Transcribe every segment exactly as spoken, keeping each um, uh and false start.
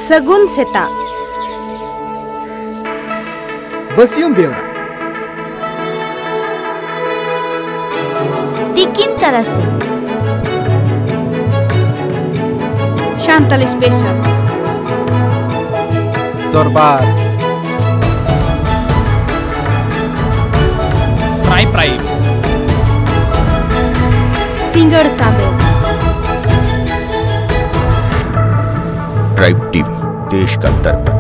ᱥᱟᱹᱜᱩᱱ ᱥᱮᱛᱟᱜ᱾ ᱵᱟᱹᱥᱭᱟᱹᱢ ᱵᱮᱣᱨᱟ᱾ ᱛᱤᱠᱤᱱ ᱛᱟᱨᱟᱥᱤᱧ᱾ ᱥᱟᱱᱛᱟᱞᱤ ᱥᱯᱮᱥᱟᱞ᱾ ᱫᱚᱨᱵᱟᱨ᱾ Tribe tribe. ᱥᱤᱸᱜᱟᱹᱲ ᱥᱟᱸᱫᱮᱥ᱾ ᱴᱨᱟᱭᱤᱵᱽ ᱴᱤᱵᱷᱤ, ᱫᱮᱥ ᱠᱟ ᱫᱟᱨᱯᱟᱱ᱾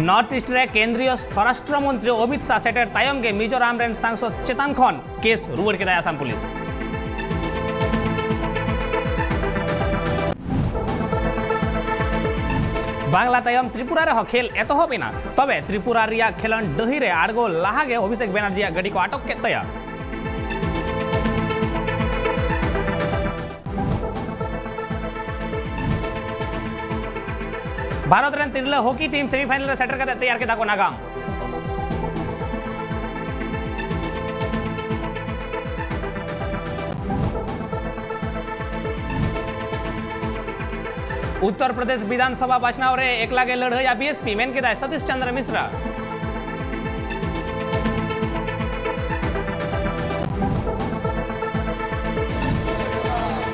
ᱱᱚᱨᱛᱷ ᱤᱥᱴ ᱨᱮ ᱠᱮᱱᱫᱨᱤᱭᱚ ᱥᱚᱨᱟᱥᱴᱨᱚ ᱢᱚᱱᱛᱨᱤ ᱚᱢᱤᱛ ᱥᱟᱦ ᱥᱮᱴᱮᱨ ᱛᱟᱭᱚᱢ ᱜᱮ ᱢᱤᱡᱳᱨᱟᱢ ᱨᱮᱱ ᱥᱟᱝᱥᱚᱫ ᱪᱮᱛᱟᱱ ᱠᱷᱚᱱ ᱠᱮᱥ ᱨᱩᱣᱟᱹᱲ ᱠᱮᱫᱟᱭ ᱟᱥᱟᱢ ᱯᱩᱞᱤᱥ᱾ ᱵᱟᱝᱞᱟ ᱛᱟᱭᱚᱢ ᱛᱨᱤᱯᱩᱨᱟ ᱨᱮᱦᱚᱸ ᱠᱷᱮᱞ ᱮᱛᱚᱦᱚᱵ ᱮᱱᱟ᱾ ᱛᱚᱵᱮ ᱛᱨᱤᱯᱩᱨᱟ ᱨᱮᱭᱟᱜ ᱠᱷᱮᱞᱚᱸᱰ ᱰᱟᱹᱦᱤ ᱨᱮ ᱟᱬᱜᱚ ᱞᱟᱦᱟ ᱜᱮ ᱚᱵᱷᱤᱥᱮᱠ ᱵᱮᱱᱟᱨᱡᱤᱭᱟᱜ ᱜᱟᱹᱰᱤ ᱠᱚ ᱟᱴᱚᱠ ᱠᱮᱫ ᱛᱟᱭᱟ᱾ ᱵᱷᱟᱨᱚᱛ ᱨᱮᱱ ᱛᱤᱨᱞᱟᱹ ᱦᱚᱠᱤ ᱴᱤᱢ ᱥᱮᱢᱤᱯᱷᱟᱭᱱᱟᱞ ᱨᱮ ᱥᱮᱴᱮᱨ ᱠᱟᱛᱮ ᱛᱮᱭᱟᱨ ᱠᱮᱫᱟ ᱠᱚ ᱱᱟᱜᱟᱢ᱾ ᱩᱛᱛᱚᱨ ᱯᱨᱚᱫᱮᱥ ᱵᱤᱫᱷᱟᱱ ᱥᱚᱵᱷᱟ ᱵᱟᱪᱷᱱᱟᱣ ᱨᱮ ᱮᱠᱞᱟ ᱜᱮ ᱞᱟᱹᱲᱦᱟᱹᱭᱟ ᱵᱤ ᱮᱥ ᱯᱤ, ᱢᱮᱱ ᱠᱮᱫᱟᱭ ᱥᱚᱛᱤᱥ ᱪᱚᱱᱫᱨᱚ ᱢᱤᱥᱨᱟ᱾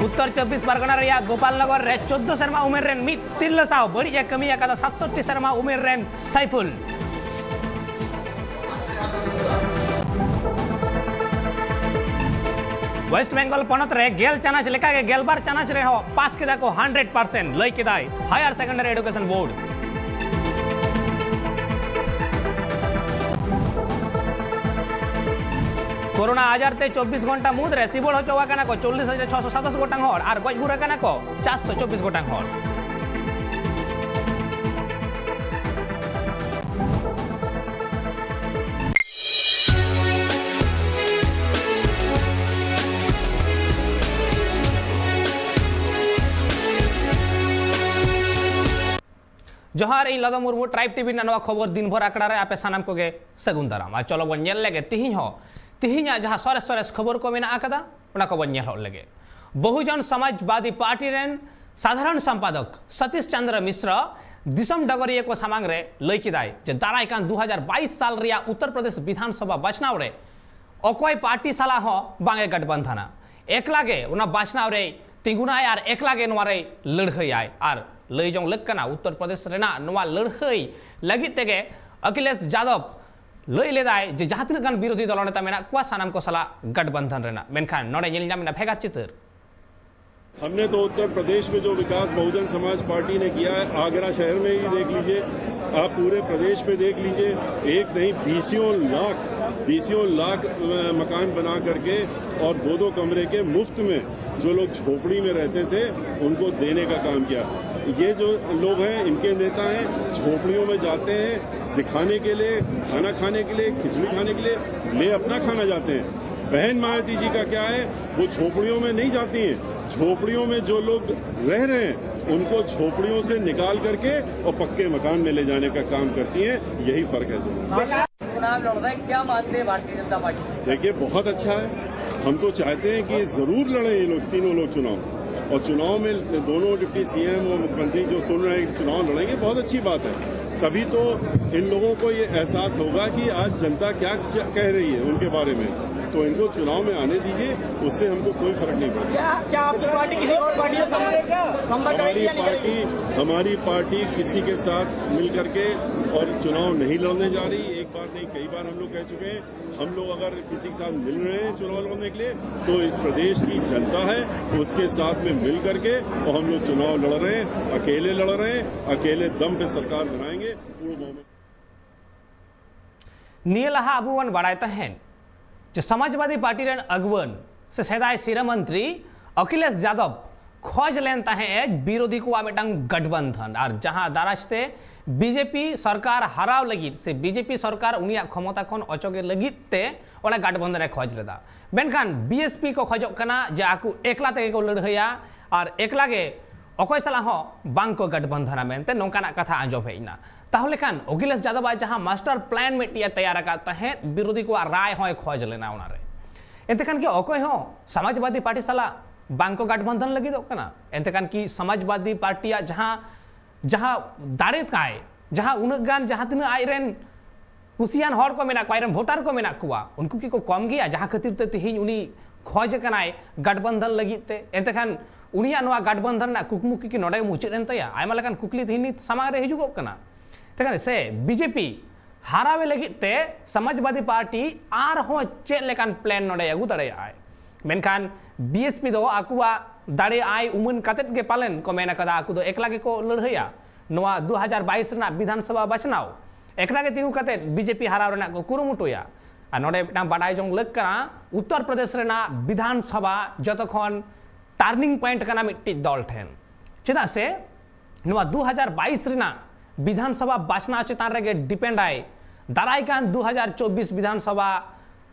ᱩᱛᱛᱚᱨ ᱪᱚᱵᱵᱤᱥ ᱯᱟᱨᱜᱟᱱᱟ ᱨᱮᱭᱟᱜ ᱜᱳᱯᱟᱞᱱᱚᱜᱚᱨ ᱨᱮ ᱪᱳᱫᱽᱫᱳ ᱥᱮᱨᱢᱟ ᱩᱢᱮᱨ ᱨᱮᱱ ᱢᱤᱫ ᱛᱤᱨᱞᱟᱹ ᱥᱟᱶ ᱵᱟᱹᱲᱤᱡ ᱮ ᱠᱟᱹᱢᱤ ᱟᱠᱟᱫᱟ ᱥᱟᱛᱥᱚᱴᱴᱤ ᱥᱮᱨᱢᱟ ᱩᱢᱮᱨ ᱨᱮᱱ ᱥᱟᱭᱯᱷᱩᱞ᱾ ᱳᱭᱮᱥᱴ ᱵᱮᱝᱜᱚᱞ ᱯᱚᱱᱚᱛ ᱨᱮ ᱜᱮᱞ ᱪᱟᱱᱟᱪ ᱞᱮᱠᱟᱜᱮ ᱜᱮᱞᱵᱟᱨ ᱪᱟᱱᱟᱪ ᱨᱮᱦᱚᱸ ᱯᱟᱥ ᱠᱮᱫᱟ ᱠᱚ ᱦᱟᱱᱰᱨᱮᱰ ᱯᱟᱨᱥᱮᱱᱴ, ᱞᱟᱹᱭ ᱠᱮᱫᱟᱭ Higher Secondary Education Board᱾ Corona ᱟᱡᱟᱨ ᱛᱮ ᱪᱚᱵᱵᱤᱥ ᱜᱷᱚᱱᱴᱟ ᱢᱩᱫᱽᱨᱮ ᱥᱤᱵᱚᱲ ᱦᱚᱪᱚ ᱟᱠᱟᱱᱟ ᱠᱚ ᱪᱚᱞᱞᱤᱥ ᱦᱟᱡᱟᱨ ᱪᱷᱚᱥᱚ ᱥᱟᱛᱟᱥᱤ ᱜᱚᱴᱟᱝ ᱦᱚᱲ ᱟᱨ ᱜᱚᱡ ᱜᱩᱨ ᱟᱠᱟᱱᱟ ᱠᱚ ᱪᱟᱨᱥᱚ ᱪᱚᱵᱵᱤᱥ ᱜᱚᱴᱟᱝ ᱦᱚᱲ᱾ ᱡᱚᱦᱟᱨ, ᱤᱧ ᱞᱟᱫᱚ ᱢᱩᱨᱢᱩ, ᱴᱨᱟᱭᱤᱵᱽ ᱴᱤᱵᱷᱤ ᱨᱮᱱᱟᱜ ᱱᱚᱣᱟ ᱠᱷᱚᱵᱚᱨ ᱫᱤᱱ ᱵᱷᱳᱨ ᱟᱠᱷᱲᱟ ᱨᱮ ᱟᱯᱮ ᱥᱟᱱᱟᱢ ᱠᱚᱜᱮ ᱥᱟᱹᱜᱩᱱ ᱫᱟᱨᱟᱢ᱾ ᱟᱨ ᱪᱚᱞᱚ ᱵᱚᱱ ᱧᱮᱞ ᱞᱮᱜᱮ ᱛᱤᱦᱤᱧ ᱦᱚᱸ, ᱛᱤᱦᱤᱧᱟᱜ ᱡᱟᱦᱟᱸ ᱥᱚᱨᱮᱥ ᱥᱚᱨᱮᱥ ᱠᱷᱚᱵᱚᱨ ᱠᱚ ᱢᱮᱱᱟᱜ ᱟᱠᱟᱫᱟ, ᱚᱱᱟ ᱠᱚᱵᱚᱱ ᱧᱮᱞ ᱦᱚᱫ ᱞᱮᱜᱮ᱾ ᱵᱚᱦᱩᱡᱚᱱ ᱥᱚᱢᱟᱡᱽᱵᱟᱫᱤ ᱯᱟᱨᱴᱤ ᱨᱮᱱ ᱥᱟᱫᱷᱟᱨᱚᱱ ᱥᱚᱢᱯᱟᱫᱚᱠ ᱥᱚᱛᱤᱥ ᱪᱚᱱᱫᱨᱚ ᱢᱤᱥᱨᱚ ᱫᱤᱥᱚᱢ ᱰᱚᱜᱚᱨᱤᱭᱟᱹ ᱠᱚ ᱥᱟᱢᱟᱝ ᱨᱮ ᱞᱟᱹᱭ ᱠᱮᱫᱟᱭ ᱡᱮ ᱫᱟᱨᱟᱭ ᱠᱟᱱ ᱫᱩ ᱦᱟᱡᱟᱨ ᱵᱟᱭᱤᱥ ᱥᱟᱞ ᱨᱮᱭᱟᱜ ᱩᱛᱛᱚᱨ ᱯᱨᱚᱫᱮᱥ ᱵᱤᱫᱷᱟᱱ ᱥᱚᱵᱷᱟ ᱵᱟᱪᱷᱱᱟᱣ ᱨᱮ ᱚᱠᱚᱭ ᱯᱟᱨᱴᱤ ᱥᱟᱞᱟᱜ ᱦᱚᱸ ᱵᱟᱝ ᱮ ᱜᱟᱴᱵᱟᱱᱫᱷᱟᱱᱟ, ᱮᱠᱞᱟ ᱜᱮ ᱚᱱᱟ ᱵᱟᱪᱷᱱᱟᱣ ᱨᱮᱭ ᱛᱤᱸᱜᱩᱱᱟᱭ ᱟᱨ ᱮᱠᱞᱟ ᱜᱮ ᱱᱚᱣᱟ ᱨᱮᱭ ᱞᱟᱹᱲᱦᱟᱹᱭᱟᱭ᱾ ᱟᱨ ᱞᱟᱹᱭ ᱡᱚᱝ ᱞᱟᱹᱠ ᱠᱟᱱᱟ, ᱩᱛᱛᱚᱨ ᱯᱨᱚᱫᱮᱥ ᱨᱮᱱᱟᱜ ᱱᱚᱣᱟ ᱞᱟᱹᱲᱦᱟᱹᱭ ᱞᱟᱹᱜᱤᱫ ᱛᱮᱜᱮ ᱚᱠᱷᱤᱞᱮᱥ ᱡᱟᱫᱚᱵ ᱞᱟᱹᱭ ᱞᱮᱫᱟᱭ ᱡᱮ ᱡᱟᱦᱟᱸ ᱛᱤᱱᱟᱹᱜ ᱜᱟᱱ ᱵᱤᱨᱳᱫᱷᱤ ᱫᱚᱞ ᱱᱮᱛᱟ ᱢᱮᱱᱟᱜ ᱠᱚᱣᱟ, ᱥᱟᱱᱟᱢ ᱠᱚ ᱥᱟᱞᱟᱜ ᱜᱟᱴᱵᱟᱱᱫᱷᱟᱱ ᱨᱮᱱᱟᱜ᱾ ᱢᱮᱱᱠᱷᱟᱱ ᱱᱚᱰᱮ ᱧᱮᱞ ᱧᱟᱢ ᱮᱱᱟ ᱵᱷᱮᱜᱟᱨ ᱪᱤᱛᱟᱹᱨ᱾ हमने तो उत्तर प्रदेश में जो विकास बहुजन समाज पार्टी ने किया है, आगरा शहर में ही देख लीजिए, आप पूरे प्रदेश में देख लीजिए, एक नहीं, बीसियों लाख, बीसियों लाख, अ, मकान बना करके और दो दो कमरे के मुफ्त में जो लोग झोपड़ी में रहते थे, उनको देने का काम किया। ये जो लोग हैं, इनके नेता हैं, झोपड़ियों में जाते हैं दिखाने के लिए, खाना खाने के लिए, खिचड़ी खाने के लिए, ले अपना खाना जाते हैं। बहन मायावती जी का क्या है, वो झोपड़ियों में नहीं जाती हैं, झोपड़ियों में जो लोग रह रहे हैं, उनको झोपड़ियों से निकाल करके और पक्के मकान में ले जाने का काम करती हैं। यही फर्क है दोनों में। चुनाव लड़ रहे हैं, क्या मानते हैं भारतीय जनता पार्टी? देखिए, बहुत अच्छा है। हम तो चाहते हैं कि जरूर लड़ें ये लोग, तीनों लोग चुनाव। और चुनाव में दोनों डिप्टी सीएम और मुख्यमंत्री जो सुन रहे हैं, चुनाव लड़ेंगे, बहुत अच्छी बात है। तभी तो इन लोगों को ये एहसास होगा कि आज जनता क्या च-, कह रही है उनके बारे में। तो इनको चुनाव में आने दीजिए, उससे हमको कोई फर्क नहीं पड़ता। क्या, क्या आपकी पार्टी किसी और पार्टी से संपर्क, संपर्क हमारी करेगी या नहीं पार्टी, करेगी? हमारी पार्टी किसी के साथ मिल करके और चुनाव नहीं लड़ने जा रही। एक बार नहीं, कई बार हम लोग कह चुके हैं, हम लोग अगर किसी के साथ मिल रहे हैं चुनाव लड़ने के लिए, तो इस प्रदेश की जनता है, उसके साथ में मिल करके और हम लोग चुनाव लड़ रहे हैं, अकेले लड़ रहे हैं, अकेले दम पे सरकार बनाएंगे, पूर्ण बहुमत। ᱱᱤᱭᱟᱹ ᱞᱟᱦᱟ ᱟᱵᱚ ᱵᱚᱱ ᱵᱟᱲᱟᱭ ᱛᱟᱦᱮᱸᱱ ᱡᱮ ᱥᱚᱢᱟᱡᱽᱵᱟᱫᱤ ᱯᱟᱨᱴᱤ ᱨᱮᱱ ᱟᱹᱜᱩᱣᱟᱹᱱ ᱥᱮ ᱥᱮᱫᱟᱭ ᱥᱤᱨᱟᱹ ᱢᱚᱱᱛᱨᱤ ᱚᱠᱷᱤᱞᱮᱥ ᱡᱟᱫᱚᱵ ᱠᱷᱚᱡᱽ ᱞᱮᱱ ᱛᱟᱦᱮᱸᱫ ᱮ ᱵᱤᱨᱳᱫᱷᱤ ᱠᱚᱣᱟᱜ ᱢᱤᱫᱴᱟᱝ ᱜᱟᱴᱵᱟᱱᱫᱷᱟᱱ, ᱟᱨ ᱡᱟᱦᱟᱸ ᱫᱟᱨᱟᱭ ᱛᱮ ᱵᱤᱡᱮᱯᱤ ᱥᱚᱨᱠᱟᱨ ᱦᱟᱨᱟᱣ ᱞᱟᱹᱜᱤᱫ ᱥᱮ ᱵᱤᱡᱮᱯᱤ ᱥᱚᱨᱠᱟᱨ ᱩᱱᱤᱭᱟᱜ ᱠᱷᱚᱢᱚᱛᱟ ᱠᱷᱚᱱ ᱚᱪᱚᱜᱮ ᱞᱟᱹᱜᱤᱫ ᱛᱮ ᱚᱱᱟ ᱜᱟᱴᱵᱟᱱᱫᱷᱟᱱ ᱮ ᱠᱷᱚᱡᱽ ᱞᱮᱫᱟ᱾ ᱢᱮᱱᱠᱷᱟᱱ ᱵᱤᱮᱥᱯᱤ ᱠᱚ ᱠᱷᱚᱡᱚᱜ ᱠᱟᱱᱟ ᱡᱮ ᱟᱠᱚ ᱮᱠᱞᱟ ᱛᱮᱜᱮ ᱠᱚ ᱞᱟᱹᱲᱦᱟᱹᱭᱟ ᱟᱨ ᱮᱠᱞᱟ ᱜᱮ ᱚᱠᱚᱭ ᱥᱟᱞᱟᱜ ᱦᱚᱸ ᱵᱟᱝ ᱠᱚ ᱜᱟᱴᱵᱟᱱᱫᱷᱟᱱᱟ ᱢᱮᱱᱛᱮ ᱱᱚᱝᱠᱟᱱᱟᱜ ᱠᱟᱛᱷᱟ ᱟᱸᱡᱚᱢ ᱦᱮᱡ ᱮᱱᱟ᱾ ᱛᱟᱦᱚᱞᱮ ᱠᱷᱟᱱ ᱚᱠᱷᱤᱞᱮᱥ ᱡᱟᱫᱚᱵ ᱟᱜ ᱡᱟᱦᱟᱸ ᱢᱟᱥᱴᱟᱨ ᱯᱞᱟᱱ ᱢᱤᱫᱴᱤᱡ ᱮ ᱛᱮᱭᱟᱨ ᱟᱠᱟᱫ ᱛᱟᱦᱮᱸᱫ, ᱵᱤᱨᱳᱫᱷᱤ ᱠᱚᱣᱟᱜ ᱨᱟᱭ ᱦᱚᱸᱭ ᱠᱷᱚᱡᱽ ᱞᱮᱱᱟ ᱚᱱᱟᱨᱮ᱾ ᱮᱱᱛᱮ ᱠᱷᱟᱱ ᱠᱤ ᱚᱠᱚᱭ ᱦᱚᱸ ᱥᱚᱢᱟᱡᱽᱵᱟᱫᱤ ᱯᱟᱨᱴᱤ ᱥᱟᱞᱟᱜ ᱵᱟᱝ ᱠᱚ ᱜᱟᱴᱵᱟᱱᱫᱷᱚᱱ ᱞᱟᱹᱜᱤᱫᱚᱜ ᱠᱟᱱᱟ? ᱮᱱᱛᱮ ᱠᱷᱟᱱ ᱠᱤ ᱥᱚᱢᱟᱡᱽᱵᱟᱫᱤ ᱯᱟᱨᱴᱤᱭᱟᱜ ᱡᱟᱦᱟᱸ ᱡᱟᱦᱟᱸ ᱫᱟᱲᱮ ᱛᱟᱭ, ᱡᱟᱦᱟᱸ ᱩᱱᱟᱹᱜ ᱜᱟᱱ ᱡᱟᱦᱟᱸ ᱛᱤᱱᱟᱹᱜ ᱟᱡᱨᱮᱱ ᱠᱩᱥᱤᱭᱟᱱ ᱦᱚᱲ ᱠᱚ ᱢᱮᱱᱟᱜ ᱠᱚᱣᱟ, ᱟᱡᱨᱮᱱ ᱵᱷᱳᱴᱟᱨ ᱠᱚ ᱢᱮᱱᱟᱜ ᱠᱚᱣᱟ, ᱩᱱᱠᱩ ᱠᱤ ᱠᱚ ᱠᱚᱢ ᱜᱮᱭᱟ ᱡᱟᱦᱟᱸ ᱠᱷᱟᱹᱛᱤᱨ ᱛᱮ ᱛᱮᱦᱮᱧ ᱩᱱᱤ ᱠᱷᱚᱡᱽ ᱟᱠᱟᱱᱟᱭ ᱜᱟᱴᱵᱟᱱᱫᱷᱚᱱ ᱞᱟᱹᱜᱤᱫ ᱛᱮ? ᱮᱱᱛᱮ ᱠᱷᱟᱱ ᱩᱱᱤᱭᱟᱜ ᱱᱚᱣᱟ ᱜᱟᱴᱵᱟᱱᱫᱷᱚᱱ ᱨᱮᱱᱟᱜ ᱠᱩᱠᱢᱩ ᱠᱤ ᱱᱚᱰᱮ ᱢᱩᱪᱟᱹᱫ ᱮᱱ ᱛᱟᱭᱟ? ᱟᱭᱢᱟ ᱞᱮᱠᱟᱱ ᱠᱩᱠᱞᱤ ᱛᱮᱦᱮᱧ ᱱᱤᱛ ᱥᱟᱢᱟᱝ ᱨᱮ ᱦᱤᱡᱩᱜᱚᱜ ᱠᱟᱱᱟ᱾ ᱛᱮ ᱠᱷᱟᱱ ᱥᱮ ᱵᱤᱡᱮᱯᱤ ᱦᱟᱨᱟᱣᱮ ᱞᱟᱹᱜᱤᱫ ᱛᱮ ᱥᱚᱢᱟᱡᱽᱵᱟᱫᱤ ᱯᱟᱨᱴᱤ ᱟᱨᱦᱚᱸ ᱪᱮᱫ ᱞᱮᱠᱟᱱ ᱯᱞᱮᱱ ᱱᱚᱰᱮ ᱟᱹᱜᱩ ᱫᱟᱲᱮᱭᱟᱜᱼᱟᱭ? ᱢᱮᱱᱠᱷᱟᱱ ᱵᱤᱮᱥᱯᱤ ᱫᱚ ᱟᱠᱚᱣᱟᱜ ᱫᱟᱲᱮ ᱟᱭ ᱩᱢᱟᱹᱱ ᱠᱟᱛᱮᱫ ᱜᱮ ᱯᱟᱞᱮᱱ ᱠᱚ ᱢᱮᱱ ᱟᱠᱟᱫᱟ, ᱟᱠᱚ ᱫᱚ ᱮᱠᱞᱟ ᱜᱮᱠᱚ ᱞᱟᱹᱲᱦᱟᱹᱭᱟ᱾ ᱱᱚᱣᱟ ᱫᱩ ᱦᱟᱡᱟᱨ ᱵᱟᱭᱤᱥ ᱨᱮᱱᱟᱜ ᱵᱤᱫᱷᱟᱱ ᱥᱚᱵᱷᱟ ᱵᱟᱪᱷᱱᱟᱣ ᱮᱠᱞᱟ ᱜᱮ ᱛᱤᱸᱜᱩ ᱠᱟᱛᱮᱫ ᱵᱤᱡᱮᱯᱤ ᱦᱟᱨᱟᱣ ᱨᱮᱱᱟᱜ ᱠᱚ ᱠᱩᱨᱩᱢᱩᱴᱩᱭᱟ᱾ ᱟᱨ ᱱᱚᱰᱮ ᱢᱤᱫᱴᱟᱝ ᱵᱟᱰᱟᱭ ᱡᱚᱝ ᱞᱟᱹᱠ ᱠᱟᱱᱟ, ᱩᱛᱛᱚᱨ ᱯᱨᱚᱫᱮᱥ ᱨᱮᱱᱟᱜ ᱵᱤᱫᱷᱟᱱ ᱥᱚᱵᱷᱟ ᱡᱚᱛᱚ ᱠᱷᱚᱱ ᱴᱟᱨᱱᱤᱝ ᱯᱚᱭᱮᱱᱴ ᱠᱟᱱᱟ ᱢᱤᱫᱴᱤᱡ ᱫᱚᱞ ᱴᱷᱮᱱ᱾ ᱪᱮᱫᱟᱜ ᱥᱮ ᱱᱚᱣᱟ ᱫᱩ ᱦᱟᱡᱟᱨ ᱵᱟᱭᱤᱥ ᱨᱮᱱᱟᱜ ᱵᱤᱫᱷᱟᱱ ᱥᱚᱵᱷᱟ ᱵᱟᱪᱷᱱᱟᱣ ᱪᱮᱛᱟᱱ ᱨᱮᱜᱮ ᱰᱤᱯᱮᱱᱰ ᱟᱭ ᱫᱟᱨᱟᱭ ᱠᱟᱱ ᱫᱩ ᱦᱟᱡᱟᱨ ᱪᱚᱵᱵᱤᱥ ᱵᱤᱫᱷᱟᱱ ᱥᱚᱵᱷᱟ,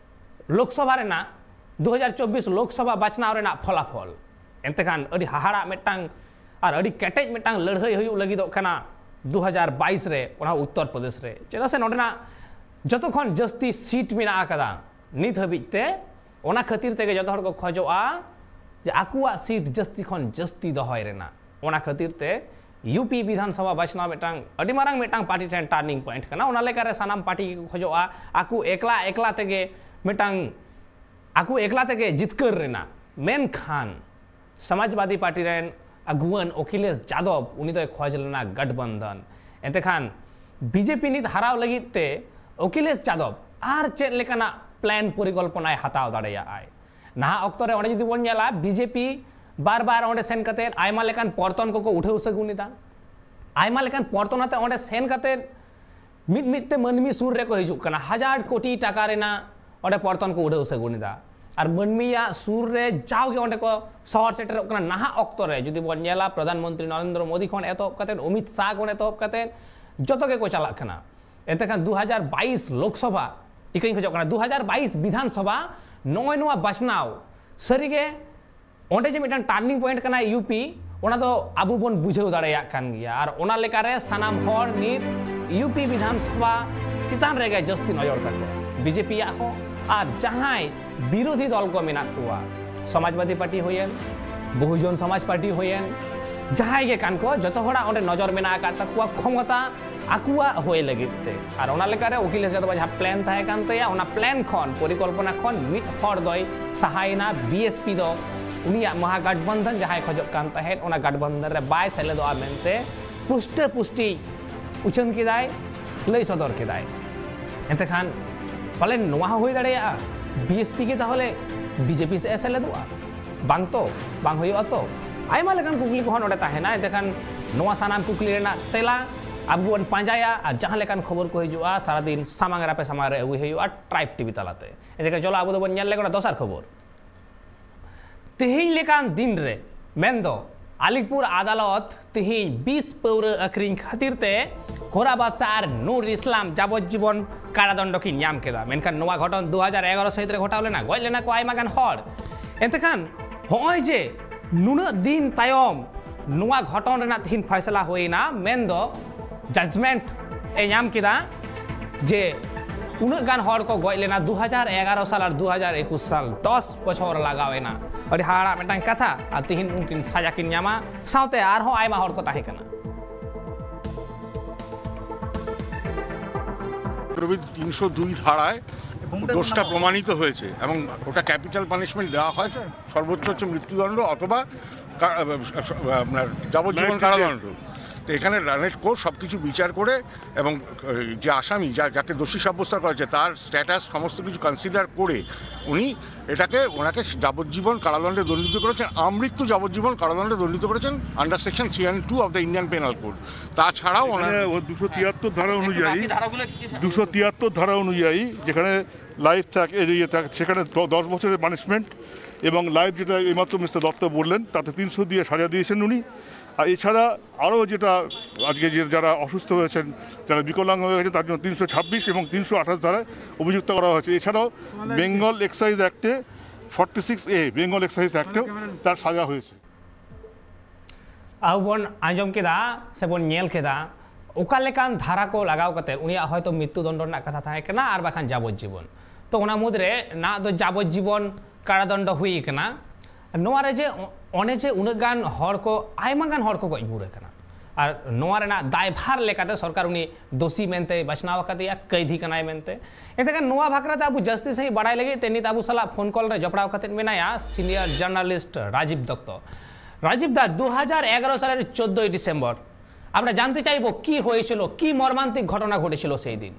ᱞᱳᱠᱥᱚᱵᱷᱟ ᱨᱮᱱᱟᱜ ᱫᱩ ᱦᱟᱡᱟᱨ ᱪᱚᱵᱵᱤᱥ ᱞᱳᱠᱥᱚᱵᱷᱟ ᱵᱟᱪᱷᱱᱟᱣ ᱨᱮᱱᱟᱜ ᱯᱷᱚᱞᱟᱯᱷᱚᱞ᱾ ᱮᱱᱛᱮ ᱠᱷᱟᱱ ᱟᱹᱰᱤ ᱦᱟᱦᱟᱲᱟᱜ ᱢᱤᱫᱴᱟᱝ ᱟᱨ ᱟᱹᱰᱤ ᱠᱮᱴᱮᱡ ᱢᱤᱫᱴᱟᱝ ᱞᱟᱹᱲᱦᱟᱹᱭ ᱦᱩᱭᱩᱜ ᱞᱟᱹᱜᱤᱫᱚᱜ ᱠᱟᱱᱟ ᱫᱩ ᱦᱟᱡᱟᱨ ᱵᱟᱭᱤᱥ ᱨᱮ, ᱚᱱᱟ ᱩᱛᱛᱚᱨ ᱯᱨᱚᱫᱮᱥ ᱨᱮ᱾ ᱪᱮᱫᱟᱜ ᱥᱮ ᱱᱚᱰᱮᱱᱟᱜ ᱡᱚᱛᱚ ᱠᱷᱚᱱ ᱡᱟᱹᱥᱛᱤ ᱥᱤᱴ ᱢᱮᱱᱟᱜ ᱟᱠᱟᱫᱟ ᱱᱤᱛ ᱦᱟᱹᱵᱤᱡ ᱛᱮ᱾ ᱚᱱᱟ ᱠᱷᱟᱹᱛᱤᱨ ᱛᱮᱜᱮ ᱡᱚᱛᱚ ᱦᱚᱲ ᱠᱚ ᱠᱷᱚᱡᱚᱜᱼᱟ ᱡᱮ ᱟᱠᱚᱣᱟᱜ ᱥᱤᱴ ᱡᱟᱹᱥᱛᱤ ᱠᱷᱚᱱ ᱡᱟᱹᱥᱛᱤ ᱫᱚᱦᱚᱭ ᱨᱮᱱᱟᱜ᱾ ᱚᱱᱟ ᱠᱷᱟᱹᱛᱤᱨ ᱛᱮ ᱭᱩᱯᱤ ᱵᱤᱫᱷᱟᱱ ᱥᱚᱵᱷᱟ ᱵᱟᱪᱷᱱᱟᱣ ᱢᱤᱫᱴᱟᱝ ᱟᱹᱰᱤ ᱢᱟᱨᱟᱝ ᱢᱤᱫᱴᱟᱝ ᱯᱟᱨᱴᱤ ᱴᱷᱮᱱ ᱴᱟᱨᱱᱤᱝ ᱯᱚᱭᱮᱱᱴ ᱠᱟᱱᱟ᱾ ᱚᱱᱟ ᱞᱮᱠᱟᱨᱮ ᱥᱟᱱᱟᱢ ᱯᱟᱨᱴᱤ ᱜᱮᱠᱚ ᱠᱷᱚᱡᱚᱜᱼᱟ ᱟᱠᱚ ᱮᱠᱞᱟ ᱮᱠᱞᱟ ᱛᱮᱜᱮ ᱢᱤᱫᱴᱟᱝ, ᱟᱠᱚ ᱮᱠᱞᱟ ᱛᱮᱜᱮ ᱡᱤᱛᱠᱟᱹᱨ ᱨᱮᱱᱟᱜ᱾ ᱢᱮᱱᱠᱷᱟᱱ ᱥᱚᱢᱟᱡᱽᱵᱟᱫᱤ ᱯᱟᱨᱴᱤ ᱨᱮᱱ ᱟᱹᱜᱩᱣᱟᱹᱱ ᱚᱠᱷᱤᱞᱮᱥ ᱡᱟᱫᱚᱵ, ᱩᱱᱤ ᱫᱚᱭ ᱠᱷᱚᱡᱽ ᱞᱮᱱᱟ ᱜᱟᱴᱵᱚᱱᱫᱷᱚᱱ᱾ ᱮᱱᱛᱮ ᱠᱷᱟᱱ ᱵᱤᱡᱮᱯᱤ ᱱᱤᱛ ᱦᱟᱨᱟᱣ ᱞᱟᱹᱜᱤᱫ ᱛᱮ ᱚᱠᱷᱤᱞᱮᱥ ᱡᱟᱫᱚᱵ ᱟᱨ ᱪᱮᱫ ᱞᱮᱠᱟᱱᱟᱜ ᱯᱞᱮᱱ ᱯᱚᱨᱤᱠᱚᱞᱯᱚᱱᱟᱭ ᱦᱟᱛᱟᱣ ᱫᱟᱲᱮᱭᱟᱜᱼᱟᱭ? ᱱᱟᱦᱟᱜ ᱚᱠᱛᱚ ᱨᱮ ᱚᱸᱰᱮ ᱡᱩᱫᱤ ᱵᱚᱱ ᱧᱮᱞᱟ, ᱵᱤᱡᱮᱯᱤ ᱵᱟᱨ ᱵᱟᱨ ᱚᱸᱰᱮ ᱥᱮᱱ ᱠᱟᱛᱮᱫ ᱟᱭᱢᱟ ᱞᱮᱠᱟᱱ ᱯᱚᱨᱛᱚᱱ ᱠᱚᱠᱚ ᱩᱴᱷᱟᱹᱣ ᱥᱟᱹᱜᱩᱱ ᱮᱫᱟ᱾ ᱟᱭᱢᱟ ᱞᱮᱠᱟᱱ ᱯᱚᱨᱛᱚᱱ ᱟᱛᱮ ᱚᱸᱰᱮ ᱥᱮᱱ ᱠᱟᱛᱮᱫ ᱢᱤᱫ ᱢᱤᱫ ᱛᱮ ᱢᱟᱹᱱᱢᱤ ᱥᱩᱨ ᱨᱮᱠᱚ ᱦᱤᱡᱩᱜ ᱠᱟᱱᱟ, ᱦᱟᱡᱟᱨ ᱠᱳᱴᱤ ᱴᱟᱠᱟ ᱨᱮᱱᱟᱜ ᱚᱸᱰᱮ ᱯᱚᱨᱛᱚᱱ ᱠᱚ ᱩᱰᱷᱟᱹᱣ ᱥᱟᱹᱜᱩᱱ ᱮᱫᱟ᱾ ᱟᱨ ᱢᱟᱹᱱᱢᱤᱭᱟᱜ ᱥᱩᱨ ᱨᱮ ᱡᱟᱣᱜᱮ ᱚᱸᱰᱮ ᱠᱚ ᱥᱚᱦᱚᱨ ᱥᱮᱴᱮᱨᱚᱜ ᱠᱟᱱᱟ᱾ ᱱᱟᱦᱟᱜ ᱚᱠᱛᱚ ᱨᱮ ᱡᱩᱫᱤ ᱵᱚᱱ ᱧᱮᱞᱟ, ᱯᱨᱚᱫᱷᱟᱱ ᱢᱚᱱᱛᱨᱤ ᱱᱚᱨᱮᱱᱫᱨᱚ ᱢᱳᱫᱤ ᱠᱷᱚᱱ ᱮᱛᱚᱦᱚᱵ ᱠᱟᱛᱮᱫ, ᱚᱢᱤᱛ ᱥᱟᱦ ᱠᱷᱚᱱ ᱮᱛᱚᱦᱚᱵ ᱠᱟᱛᱮᱫ, ᱡᱚᱛᱚ ᱜᱮᱠᱚ ᱪᱟᱞᱟᱜ ᱠᱟᱱᱟ᱾ ᱮᱱᱛᱮ ᱠᱷᱟᱱ ᱫᱩ ᱦᱟᱡᱟᱨ ᱵᱟᱭᱤᱥ ᱞᱳᱠᱥᱚᱵᱷᱟ, ᱤᱠᱟᱹᱧ ᱠᱷᱚᱡᱚᱜ ᱠᱟᱱᱟ, ᱫᱩ ᱦᱟᱡᱟᱨ ᱵᱟᱭᱤᱥ ᱵᱤᱫᱷᱟᱱ ᱥᱚᱵᱷᱟ, ᱱᱚᱜᱼᱚᱭ ᱱᱚᱣᱟ ᱵᱟᱪᱷᱱᱟᱣ ᱥᱟᱹᱨᱤᱜᱮ ᱚᱸᱰᱮ ᱡᱮ ᱢᱤᱫᱴᱟᱝ ᱴᱟᱨᱱᱤᱝ ᱯᱚᱭᱮᱱᱴ ᱠᱟᱱᱟ ᱭᱩᱯᱤ, ᱚᱱᱟ ᱫᱚ ᱟᱵᱚ ᱵᱚᱱ ᱵᱩᱡᱷᱟᱹᱣ ᱫᱟᱲᱮᱭᱟᱜ ᱠᱟᱱ ᱜᱮᱭᱟ᱾ ᱟᱨ ᱚᱱᱟ ᱞᱮᱠᱟᱨᱮ ᱥᱟᱱᱟᱢ ᱦᱚᱲ ᱱᱤᱛ ᱭᱩᱯᱤ ᱵᱤᱫᱷᱟᱱ ᱥᱚᱵᱷᱟ ᱪᱮᱛᱟᱱ ᱨᱮᱜᱮ ᱡᱟᱹᱥᱛᱤ ᱱᱚᱡᱚᱨ ᱛᱟᱠᱚ, ᱵᱤᱡᱮᱯᱤᱭᱟᱜ ᱦᱚᱸ ᱟᱨ ᱡᱟᱦᱟᱸᱭ ᱵᱤᱨᱳᱫᱷᱤ ᱫᱚᱞ ᱠᱚ ᱢᱮᱱᱟᱜ ᱠᱚᱣᱟ, ᱥᱚᱢᱟᱡᱽᱵᱟᱫᱤ ᱯᱟᱨᱴᱤ ᱦᱩᱭᱮᱱ, ᱵᱚᱦᱩᱡᱚᱱ ᱥᱚᱢᱟᱡᱽ ᱯᱟᱨᱴᱤ ᱦᱩᱭᱮᱱ, ᱡᱟᱦᱟᱸᱭ ᱜᱮ ᱠᱟᱱ ᱠᱚ, ᱡᱚᱛᱚ ᱦᱚᱲᱟᱜ ᱚᱸᱰᱮ ᱱᱚᱡᱚᱨ ᱢᱮᱱᱟᱜ ᱟᱠᱟᱫ ᱛᱟᱠᱚᱣᱟ, ᱠᱷᱚᱢᱚᱛᱟ ᱟᱠᱚᱣᱟᱜ ᱦᱩᱭ ᱞᱟᱹᱜᱤᱫ ᱛᱮ᱾ ᱟᱨ ᱚᱱᱟ ᱞᱮᱠᱟᱨᱮ ᱩᱠᱤᱞᱮᱥ ᱡᱟᱫᱚᱵᱟᱜ ᱡᱟᱦᱟᱸ ᱯᱞᱮᱱ ᱛᱟᱦᱮᱸ ᱠᱟᱱ ᱛᱟᱭᱟ, ᱚᱱᱟ ᱯᱞᱮᱱ ᱠᱷᱚᱱ, ᱯᱚᱨᱤᱠᱚᱞᱯᱚᱱᱟ ᱠᱷᱚᱱ ᱢᱤᱫ ᱦᱚᱲ ᱫᱚᱭ ᱥᱟᱦᱟᱭᱮᱱᱟ᱾ ᱵᱤ ᱮᱥ ᱯᱤ ᱫᱚ ᱩᱱᱤᱭᱟᱜ ᱢᱚᱦᱟᱜᱟᱴᱵᱚᱱᱫᱷᱚᱱ ᱡᱟᱦᱟᱸᱭ ᱠᱷᱚᱡᱚᱜ ᱠᱟᱱ ᱛᱟᱦᱮᱸᱫ, ᱚᱱᱟ ᱜᱟᱴᱵᱚᱱᱫᱷᱚᱱ ᱨᱮ ᱵᱟᱭ ᱥᱮᱞᱮᱫᱚᱜᱼᱟ ᱢᱮᱱᱛᱮ ᱯᱩᱥᱴᱟᱹ ᱯᱩᱥᱴᱤ ᱩᱪᱷᱟᱹᱱ ᱠᱮᱫᱟᱭ, ᱞᱟᱹᱭ ᱥᱚᱫᱚᱨ ᱠᱮᱫᱟᱭ᱾ ᱮᱱᱛᱮ ᱠᱷᱟᱱ ᱯᱟᱞᱮᱱ ᱱᱚᱣᱟ ᱦᱚᱸ ᱦᱩᱭ ᱫᱟᱲᱮᱭᱟᱜᱼᱟ, ᱵᱤ ᱮᱥ ᱯᱤ ᱜᱮ ᱛᱟᱦᱚᱞᱮ ᱵᱤ ᱡᱮ ᱯᱤ ᱥᱮᱫ ᱮ ᱥᱮᱞᱮᱫᱚᱜᱼᱟ? ᱵᱟᱝ ᱛᱚ, ᱵᱟᱝ ᱦᱩᱭᱩᱜᱼᱟ ᱛᱚ᱾ ᱟᱭᱢᱟ ᱞᱮᱠᱟᱱ ᱠᱩᱠᱞᱤ ᱠᱚᱦᱚᱸ ᱱᱚᱰᱮ ᱛᱟᱦᱮᱱᱟ᱾ ᱮᱱᱛᱮ ᱠᱷᱟᱱ ᱱᱚᱣᱟ ᱥᱟᱱᱟᱢ ᱠᱩᱠᱞᱤ ᱨᱮᱱᱟᱜ ᱛᱮᱞᱟ ᱟᱵᱚ ᱵᱚᱱ ᱯᱟᱸᱡᱟᱭᱟ, ᱟᱨ ᱡᱟᱦᱟᱸ ᱞᱮᱠᱟᱱ ᱠᱷᱚᱵᱚᱨ ᱠᱚ ᱦᱤᱡᱩᱜᱼᱟ, ᱥᱟᱨᱟᱫᱤᱱ ᱥᱟᱢᱟᱝ ᱨᱮ, ᱟᱯᱮ ᱥᱟᱢᱟᱝ ᱨᱮ ᱟᱹᱜᱩᱭ ᱦᱩᱭᱩᱜᱼᱟ ᱴᱨᱟᱭᱤᱵᱽ ᱴᱤ ᱵᱷᱤ ᱛᱟᱞᱟᱛᱮ᱾ ᱮᱱᱛᱮ ᱠᱷᱟᱱ ᱪᱚᱞᱚ, ᱟᱵᱚ ᱫᱚᱵᱚᱱ ᱧᱮᱞ ᱞᱮᱜᱮ ᱚᱱᱟ ᱫᱚᱥᱟᱨ ᱠᱷᱚᱵᱚᱨ᱾ ᱛᱮᱦᱮᱧ ᱞᱮᱠᱟᱱ ᱫᱤᱱ ᱨᱮ, ᱢᱮᱱᱫᱚ ᱟᱞᱤᱯᱩᱨ ᱟᱫᱟᱞᱚᱛ ᱛᱮᱦᱮᱧ ᱵᱤᱥ ᱯᱟᱹᱣᱨᱟᱹ ᱟᱹᱠᱷᱨᱤᱧ ᱠᱷᱟᱹᱛᱤᱨ ᱛᱮ ᱜᱷᱳᱨᱟ ᱵᱟᱫᱥᱟ ᱟᱨ ᱱᱩᱨ ᱤᱥᱞᱟᱢ ᱡᱟᱵᱚᱡᱡᱤᱵᱚᱱ ᱠᱟᱨᱟᱫᱚᱱᱰᱚ ᱠᱤᱱ ᱧᱟᱢ ᱠᱮᱫᱟ᱾ ᱢᱮᱱᱠᱷᱟᱱ ᱱᱚᱣᱟ ᱜᱷᱚᱴᱚᱱ ᱫᱩ ᱦᱟᱡᱟᱨ ᱮᱜᱟᱨᱚ ᱥᱟᱹᱦᱤᱛ ᱨᱮ ᱜᱷᱚᱴᱟᱣ ᱞᱮᱱᱟ, ᱜᱚᱡ ᱞᱮᱱᱟ ᱠᱚ ᱟᱭᱢᱟ ᱜᱟᱱ ᱦᱚᱲ᱾ ᱮᱱᱛᱮ ᱠᱷᱟᱱ ᱦᱚᱸᱜᱼᱚᱭ ᱡᱮ ᱱᱩᱱᱟᱹᱜ ᱫᱤᱱ ᱛᱟᱭᱚᱢ ᱱᱚᱣᱟ ᱜᱷᱚᱴᱚᱱ ᱨᱮᱱᱟᱜ ᱛᱤᱦᱤᱧ ᱯᱷᱟᱭᱥᱟᱞᱟ ᱦᱩᱭᱮᱱᱟ, ᱢᱮᱱᱫᱚ ᱡᱟᱡᱽᱢᱮᱱᱴ ᱮ ᱧᱟᱢ ᱠᱮᱫᱟ ᱡᱮ ᱩᱱᱟᱹᱜ ᱜᱟᱱ ᱦᱚᱲ ᱠᱚ ᱜᱚᱡ ᱞᱮᱱᱟ ᱫᱩ ᱦᱟᱡᱟᱨ ᱮᱜᱟᱨᱚ ᱥᱟᱞ ᱟᱨ ᱫᱩ ᱦᱟᱡᱟᱨ ᱮᱠᱩᱥ ᱥᱟᱞ, ᱫᱚᱥ ᱵᱚᱪᱷᱚᱨ ᱞᱟᱜᱟᱣ ᱮᱱᱟ᱾ ᱟᱹᱰᱤ ᱦᱟᱦᱟᱲᱟᱜ ᱢᱤᱫᱴᱟᱝ ᱠᱟᱛᱷᱟ᱾ ᱟᱨ ᱛᱤᱦᱤᱧ ᱩᱱᱠᱤᱱ ᱥᱟᱡᱟ ᱠᱤᱱ ᱧᱟᱢᱟ, ᱥᱟᱶᱛᱮ ᱟᱨᱦᱚᱸ ᱟᱭᱢᱟ ᱦᱚᱲ ᱠᱚ ᱛᱟᱦᱮᱸ ᱠᱟᱱᱟ᱾ প্রভৃতি তিনশো দুই ধারায় দোষটা প্রমাণিত হয়েছে এবং ওটা ক্যাপিটাল পানিশমেন্ট দেওয়া হয়, সর্বোচ্চ হচ্ছে মৃত্যুদণ্ড অথবা কা- আপনার যাবজ্জীবন কারাদণ্ড। তো এখানে লার্নেড কোর্ট সব কিছু বিচার করে এবং এই, যে আসামি যা যাকে দোষী সাব্যস্ত করা হয়েছে তার স্ট্যাটাস সমস্ত কিছু কনসিডার করে উনি এটাকে ওনাকে যাবজ্জীবন কারাদণ্ডে দণ্ডিত করেছেন, আমৃত্যু যাবজ্জীবন কারাদণ্ডে দণ্ডিত করেছেন under section three hundred two of the Indian Penal Code। তাছাড়াও ওনার এখানে ও দুশো তিয়াত্তর ধারা অনুযায়ী দুশো তিয়াত্তর ধারা অনুযায়ী যেখানে লাইফ থাকে, এই ইয়ে থাকে, সেখানে দ- দশ বছরের পানিশমেন্ট এবং লাইফ, যেটা এইমাত্র মিস্টার দত্ত বললেন, তাতে তিনশো দিয়ে সাজা দিয়েছেন উনি। আর এছাড়া আরও যেটা আজকে যে যারা অসুস্থ হয়েছেন, যারা বিকলাঙ্গ হয়ে গেছে, তার জন্য তিনশো ছাব্বিশ এবং তিনশো আঠাশ ধারায় অভিযুক্ত করা হয়েছে। এছাড়াও বেঙ্গল এক্সাইজ অ্যাক্টে ফর্টি সিক্স এ, বেঙ্গল এক্সাইজ অ্যাক্টেও তার সাজা হয়েছে। ᱟᱵᱚ ᱵᱚᱱ ᱟᱸᱡᱚᱢ ᱠᱮᱫᱟ ᱥᱮᱵᱚᱱ ᱧᱮᱞ ᱠᱮᱫᱟ ᱚᱠᱟ ᱞᱮᱠᱟᱱ ᱫᱷᱟᱨᱟ ᱠᱚ ᱞᱟᱜᱟᱣ ᱠᱟᱛᱮ ᱩᱱᱤᱭᱟᱜ ᱦᱚᱭᱛᱳ ᱢᱨᱤᱛᱛᱩ ᱫᱚᱱᱰᱚ ᱨᱮᱱᱟᱜ ᱠᱟᱛᱷᱟ ᱛᱟᱦᱮᱸ ᱠᱟᱱᱟ ᱟᱨ ᱵᱟᱠᱷᱟᱱ ᱡᱟᱵᱚᱡᱡᱤᱵᱚᱱ᱾ ᱛᱚ ᱚᱱᱟ ᱢᱩᱫᱽᱨᱮ ᱱᱟᱜ ᱫᱚ ᱡᱟᱵᱚᱡᱤᱵᱚᱱ ᱠᱟᱨᱟᱫᱚᱱᱰᱚ ᱦᱩᱭ ᱟᱠᱟᱱᱟ᱾ ᱱᱚᱣᱟ ᱨᱮ ᱡᱮ ᱚᱱᱮ ᱡᱮ ᱩᱱᱟᱹᱜ ᱜᱟᱱ ᱦᱚᱲ ᱠᱚ, ᱟᱭᱢᱟ ᱜᱟᱱ ᱦᱚᱲ ᱠᱚ ᱜᱚᱡ ᱜᱩᱨ ᱟᱠᱟᱱᱟ, ᱟᱨ ᱱᱚᱣᱟ ᱨᱮᱱᱟᱜ ᱫᱟᱭᱵᱷᱟᱨ ᱞᱮᱠᱟᱛᱮ ᱥᱚᱨᱠᱟᱨ ᱩᱱᱤ ᱫᱳᱥᱤ ᱢᱮᱱᱛᱮ ᱵᱟᱪᱷᱱᱟᱣ ᱟᱠᱟᱫᱮᱭᱟ, ᱠᱟᱹᱭᱫᱷᱤ ᱠᱟᱱᱟᱭ ᱢᱮᱱᱛᱮ᱾ ᱮᱱᱛᱮ ᱠᱷᱟᱱ ᱱᱚᱣᱟ ᱵᱟᱠᱷᱨᱟ ᱛᱮ ᱟᱵᱚ ᱡᱟᱹᱥᱛᱤ ᱥᱟᱺᱦᱤᱡ ᱵᱟᱲᱟᱭ ᱞᱟᱹᱜᱤᱫ ᱛᱮ ᱱᱤᱛ ᱟᱵᱚ ᱥᱟᱞᱟᱜ ᱯᱷᱳᱱ ᱠᱚᱞ ᱨᱮ ᱡᱚᱯᱲᱟᱣ ᱠᱟᱛᱮ ᱢᱮᱱᱟᱭᱟ senior journalist ᱨᱟᱡᱤᱵ ᱫᱚᱛᱛᱚ᱾ রাজীব দা, দু হাজার এগারো সালের চোদ্দই ডিসেম্বর আমরা জানতে চাইবো কি হয়েছিল, কি মর্মান্তিক ঘটনা ঘটেছিল সেই দিন।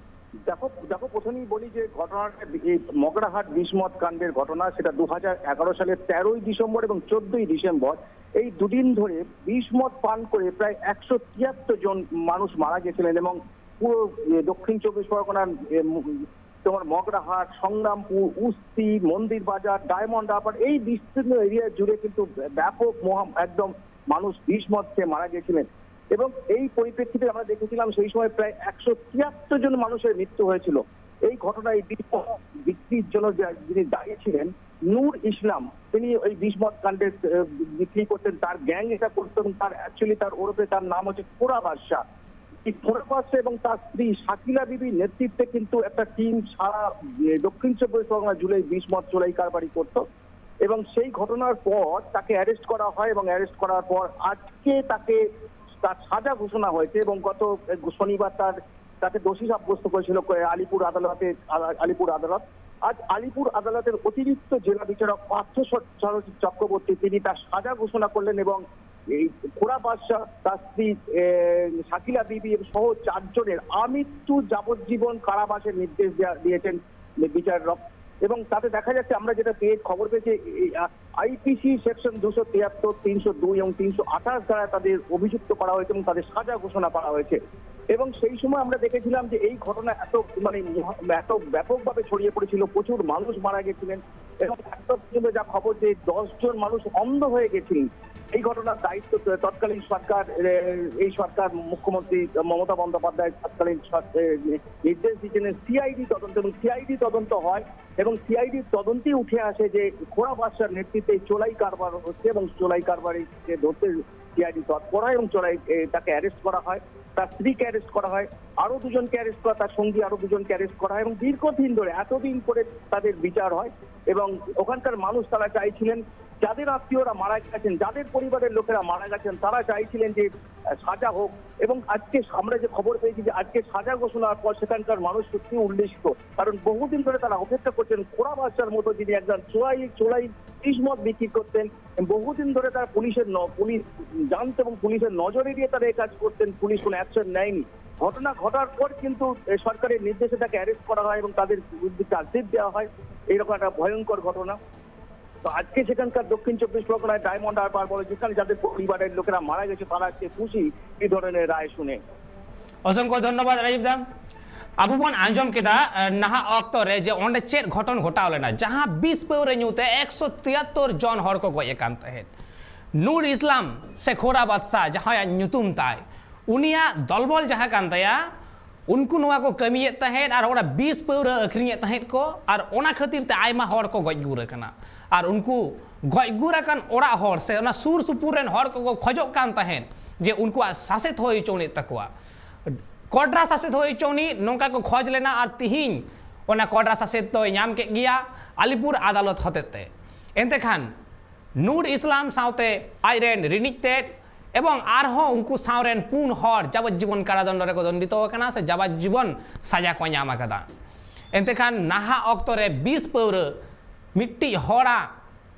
দেখো, দেখো, প্রথমেই বলি যে ঘটনাটা, এই মগরাহাট বিষমদ কাণ্ডের ঘটনা, সেটা দু হাজার এগারো সালের তেরোই ডিসেম্বর এবং চোদ্দই ডিসেম্বর, এই দুদিন ধরে বিষমদ পান করে প্রায় একশো তিয়াত্তর জন মানুষ মারা গেছিলেন এবং পুরো, এ, দক্ষিণ চব্বিশ পরগনার, এ, ম-, তোমার মগরাহাট, সংগ্রামপুর, উস্তি, মন্দির বাজার, ডায়মন্ড হারবার, এই বিস্তীর্ণ এরিয়া জুড়ে কিন্তু ব্যাপক মহা-, একদম মানুষ বিষমদ খেয়ে মারা গেছিলেন। এবং এই পরিপ্রেক্ষিতে আমরা দেখেছিলাম সেই সময় প্রায় একশো তিয়াত্তর জন মানুষের মৃত্যু হয়েছিল। এই ঘটনায় এই বিষমদ বিক্রির জন্য যা-, যিনি দায়ী ছিলেন, নূর ইসলাম, তিনি ওই বিষমদ কাণ্ডে, আহ, বিক্রি করতেন, তার গ্যাং এটা করতেন, তার অ্যাকচুয়ালি তার ওরফে তার নাম হচ্ছে খোড়া বাদশাহ। এই খোড়া বাদশাহ এবং তার স্ত্রী শাকিলা বিবির নেতৃত্বে কিন্তু একটা টিম সারা, এ, দক্ষিণ চব্বিশ পরগনা জুড়ে বিষমদ চোলাই কারবারি করত। এবং সেই ঘটনার পর তাকে অ্যারেস্ট করা হয় এবং অ্যারেস্ট করার পর আজকে তাকে, তার সাজা ঘোষণা হয়েছে এবং গত শনিবার তার, তাকে দোষী সাব্যস্ত করেছিল আলিপুর আদালতে, আলা-, আলিপুর আদালত। আজ আলিপুর আদালতের অতিরিক্ত জেলা বিচারক পার্থ স-, সারথী চক্রবর্তী, তিনি তার সাজা ঘোষণা করলেন এবং এই খোড়া বাদশাহ, তার স্ত্রী, এ, শাকিলা বিবি সহ চারজনের আমৃত্যু যাবজ্জীবন কারাবাসের নির্দেশ দেয়া-, দিয়েছেন বিচারক। এবং তাতে দেখা যাচ্ছে, আমরা যেটা পেয়ে, খবর পেয়েছি, আইপিসি সেকশন দুশো তিয়াত্তর, তিনশো দুই এবং তিনশো আঠাশ ধারা তাদের অভিযুক্ত করা হয়েছে এবং তাদের সাজা ঘোষণা করা হয়েছে। এবং সেই সময় আমরা দেখেছিলাম যে এই ঘটনা এত, মানে, মহা-, এত ব্যাপকভাবে ছড়িয়ে পড়েছিল, প্রচুর মানুষ মারা গেছিলেন এবং এখনো পর্যন্ত যা খবর যে দশ জন মানুষ অন্ধ হয়ে গেছিলেন। এই ঘটনার দায়িত্ব ত-, তৎকালীন সরকার, এ, এই সরকার, মুখ্যমন্ত্রী মমতা বন্দ্যোপাধ্যায় তৎকালীন সর-, এ, নির্দেশ দিয়েছিলেন সিআইডি তদন্ত, এবং সিআইডি তদন্ত হয় এবং সিআইডির তদন্তেই উঠে আসে যে খোড়া বাদশার নেতৃত্বে চোলাই কারবার হচ্ছে এবং চোলাই কারবারিকে ধরতে সিআইডি তৎপর হয় এবং চোলাই, এ, তাকে অ্যারেস্ট করা হয়। তার স্ত্রীকে অ্যারেস্ট করা হয়, আরো দুজনকে অ্যারেস্ট করা, তার সঙ্গী আরো দুজনকে অ্যারেস্ট করা হয় এবং দীর্ঘদিন ধরে, এতদিন পরে তাদের বিচার হয় এবং ওখানকার মানুষ তারা চাইছিলেন, যাদের আত্মীয়রা মারা গেছেন, যাদের পরিবারের লোকেরা মারা গেছেন, তারা চাইছিলেন যে আহ, সাজা হোক। এবং আজকে আমরা যে খবর পেয়েছি যে আজকে সাজা ঘোষণার পর সেখানকার মানুষ সত্যি উল্লসিত, কারণ বহুদিন ধরে তারা অপেক্ষা করছেন খোড়া বাদশার মতো, যিনি একজন চোলাই চোলাই বিষ মদ বিক্রি করতেন। বহুদিন ধরে তারা পুলিশের ন- পুলিশ জানতো এবং পুলিশের নজরে দিয়ে তারা এই কাজ করতেন, পুলিশ কোনো অ্যাকশন নেয়নি। ঘটনা ঘটার পর কিন্তু এ, সরকারের নির্দেশে তাকে অ্যারেস্ট করা হয় এবং তাদের বিরুদ্ধে চার্জশিট দেওয়া হয়। এইরকম একটা ভয়ঙ্কর ঘটনা। তো আজকে সেখানকার দক্ষিণ চব্বিশ পরগনায় ডায়মন্ড হারবার বলে, যেখানে যাদের পরিবারের লোকেরা মারা গেছে, তারা আজকে খুশি এই ধরনের রায় শুনে। ᱚᱥᱚᱝᱠᱷᱚ ᱫᱷᱚᱱᱱᱚᱵᱟᱫ ᱨᱟᱡᱤᱵ ᱫᱟ᱾ ᱟᱵᱚ ᱵᱚᱱ ᱟᱸᱡᱚᱢ ᱠᱮᱫᱟ ᱱᱟᱦᱟᱜ ᱚᱠᱛᱚ ᱨᱮ ᱡᱮ ᱚᱸᱰᱮ ᱪᱮᱫ ᱜᱷᱚᱴᱚᱱ ᱜᱷᱚᱴᱟᱣ ᱞᱮᱱᱟ, ᱡᱟᱦᱟᱸ ᱵᱤᱥ ᱯᱟᱹᱣᱨᱟᱹ ᱧᱩ ᱛᱮ ᱮᱠᱥᱚ ᱛᱤᱭᱟᱛᱛᱚᱨ ᱡᱚᱱ ᱦᱚᱲ ᱠᱚ ᱜᱚᱡ ᱟᱠᱟᱱ ᱛᱟᱦᱮᱸᱫ᱾ ᱱᱩᱨ ᱤᱥᱞᱟᱢ ᱥᱮ ᱠᱷᱳᱨᱟ ᱵᱟᱫᱥᱟ, ᱡᱟᱦᱟᱸᱭᱟᱜ ᱧᱩᱛᱩᱢ ᱛᱟᱭ, ᱩᱱᱤᱭᱟᱜ ᱫᱚᱞᱵᱚᱞ ᱡᱟᱦᱟᱸ ᱠᱟᱱ ᱛᱟᱭᱟ, ᱩᱱᱠᱩ ᱱᱚᱣᱟ ᱠᱚ ᱠᱟᱹᱢᱤᱭᱮᱫ ᱛᱟᱦᱮᱸᱫ ᱟᱨ ᱚᱱᱟ ᱵᱤᱥ ᱯᱟᱹᱣᱨᱟᱹ ᱟᱹᱠᱷᱨᱤᱧᱮᱫ ᱛᱟᱦᱮᱸᱫ ᱠᱚ, ᱟᱨ ᱚᱱᱟ ᱠᱷᱟᱹᱛᱤᱨ ᱛᱮ ᱟᱭᱢᱟ ᱦᱚᱲ ᱠᱚ ᱜᱚᱡ ᱜᱩᱨ ᱟᱠᱟᱱᱟ᱾ ᱟᱨ ᱩᱱᱠᱩ ᱜᱚᱡ ᱜᱩᱨ ᱟᱠᱟᱱ ᱚᱲᱟᱜ ᱦᱚᱲ ᱥᱮ ᱚᱱᱟ ᱥᱩᱨ ᱥᱩᱯᱩᱨ ᱨᱮᱱ ᱦᱚᱲ ᱠᱚᱠᱚ ᱠᱷᱚᱡᱚᱜ ᱠᱟᱱ ᱛᱟᱦᱮᱸᱫ ᱡᱮ ᱩᱱᱠᱩᱣᱟᱜ ᱥᱟᱥᱮᱛ ᱦᱩᱭ ᱦᱚᱪᱚ ᱟᱹᱱᱤᱡ ᱛᱟᱠᱚᱣᱟ, ᱠᱚᱰᱨᱟ ᱥᱟᱥᱮᱛ ᱦᱩᱭ ᱦᱚᱪᱚ ᱟᱹᱱᱤᱡ, ᱱᱚᱝᱠᱟ ᱠᱚ ᱠᱷᱚᱡᱽ ᱞᱮᱱᱟ᱾ ᱟᱨ ᱛᱤᱦᱤᱧ ᱚᱱᱟ ᱠᱚᱰᱨᱟ ᱥᱟᱥᱮᱛ ᱫᱚᱭ ᱧᱟᱢ ᱠᱮᱫ ᱜᱮᱭᱟ ᱟᱞᱤᱯᱩᱨ ᱟᱫᱟᱞᱚᱛ ᱦᱚᱛᱮᱛᱮ᱾ ᱮᱱᱛᱮ ᱠᱷᱟᱱ ᱱᱩᱨ ᱤᱥᱞᱟᱢ ᱥᱟᱶᱛᱮ ᱟᱡᱨᱮᱱ ᱨᱤᱱᱤᱡ ᱛᱮᱫ ᱮᱵᱚᱝ ᱟᱨᱦᱚᱸ ᱩᱱᱠᱩ ᱥᱟᱶ ᱨᱮᱱ ᱯᱩᱱ ᱦᱚᱲ ᱡᱟᱵᱚᱡᱡᱤᱵᱚᱱ ᱠᱟᱨᱟᱫᱚᱱᱰᱚ ᱨᱮᱠᱚ ᱫᱚᱱᱰᱤᱛᱚ ᱟᱠᱟᱱᱟ ᱥᱮ ᱡᱟᱵᱚᱡᱡᱤᱵᱚᱱ ᱥᱟᱡᱟ ᱠᱚ ᱧᱟᱢ ᱟᱠᱟᱫᱟ᱾ ᱮᱱᱛᱮ ᱠᱷᱟᱱ ᱱᱟᱦᱟᱜ ᱚᱠᱛᱚ ᱨᱮ ᱵᱤᱥ ᱯᱟᱹᱣᱨᱟᱹ ᱢᱤᱫᱴᱤᱡ ᱦᱚᱲᱟᱜ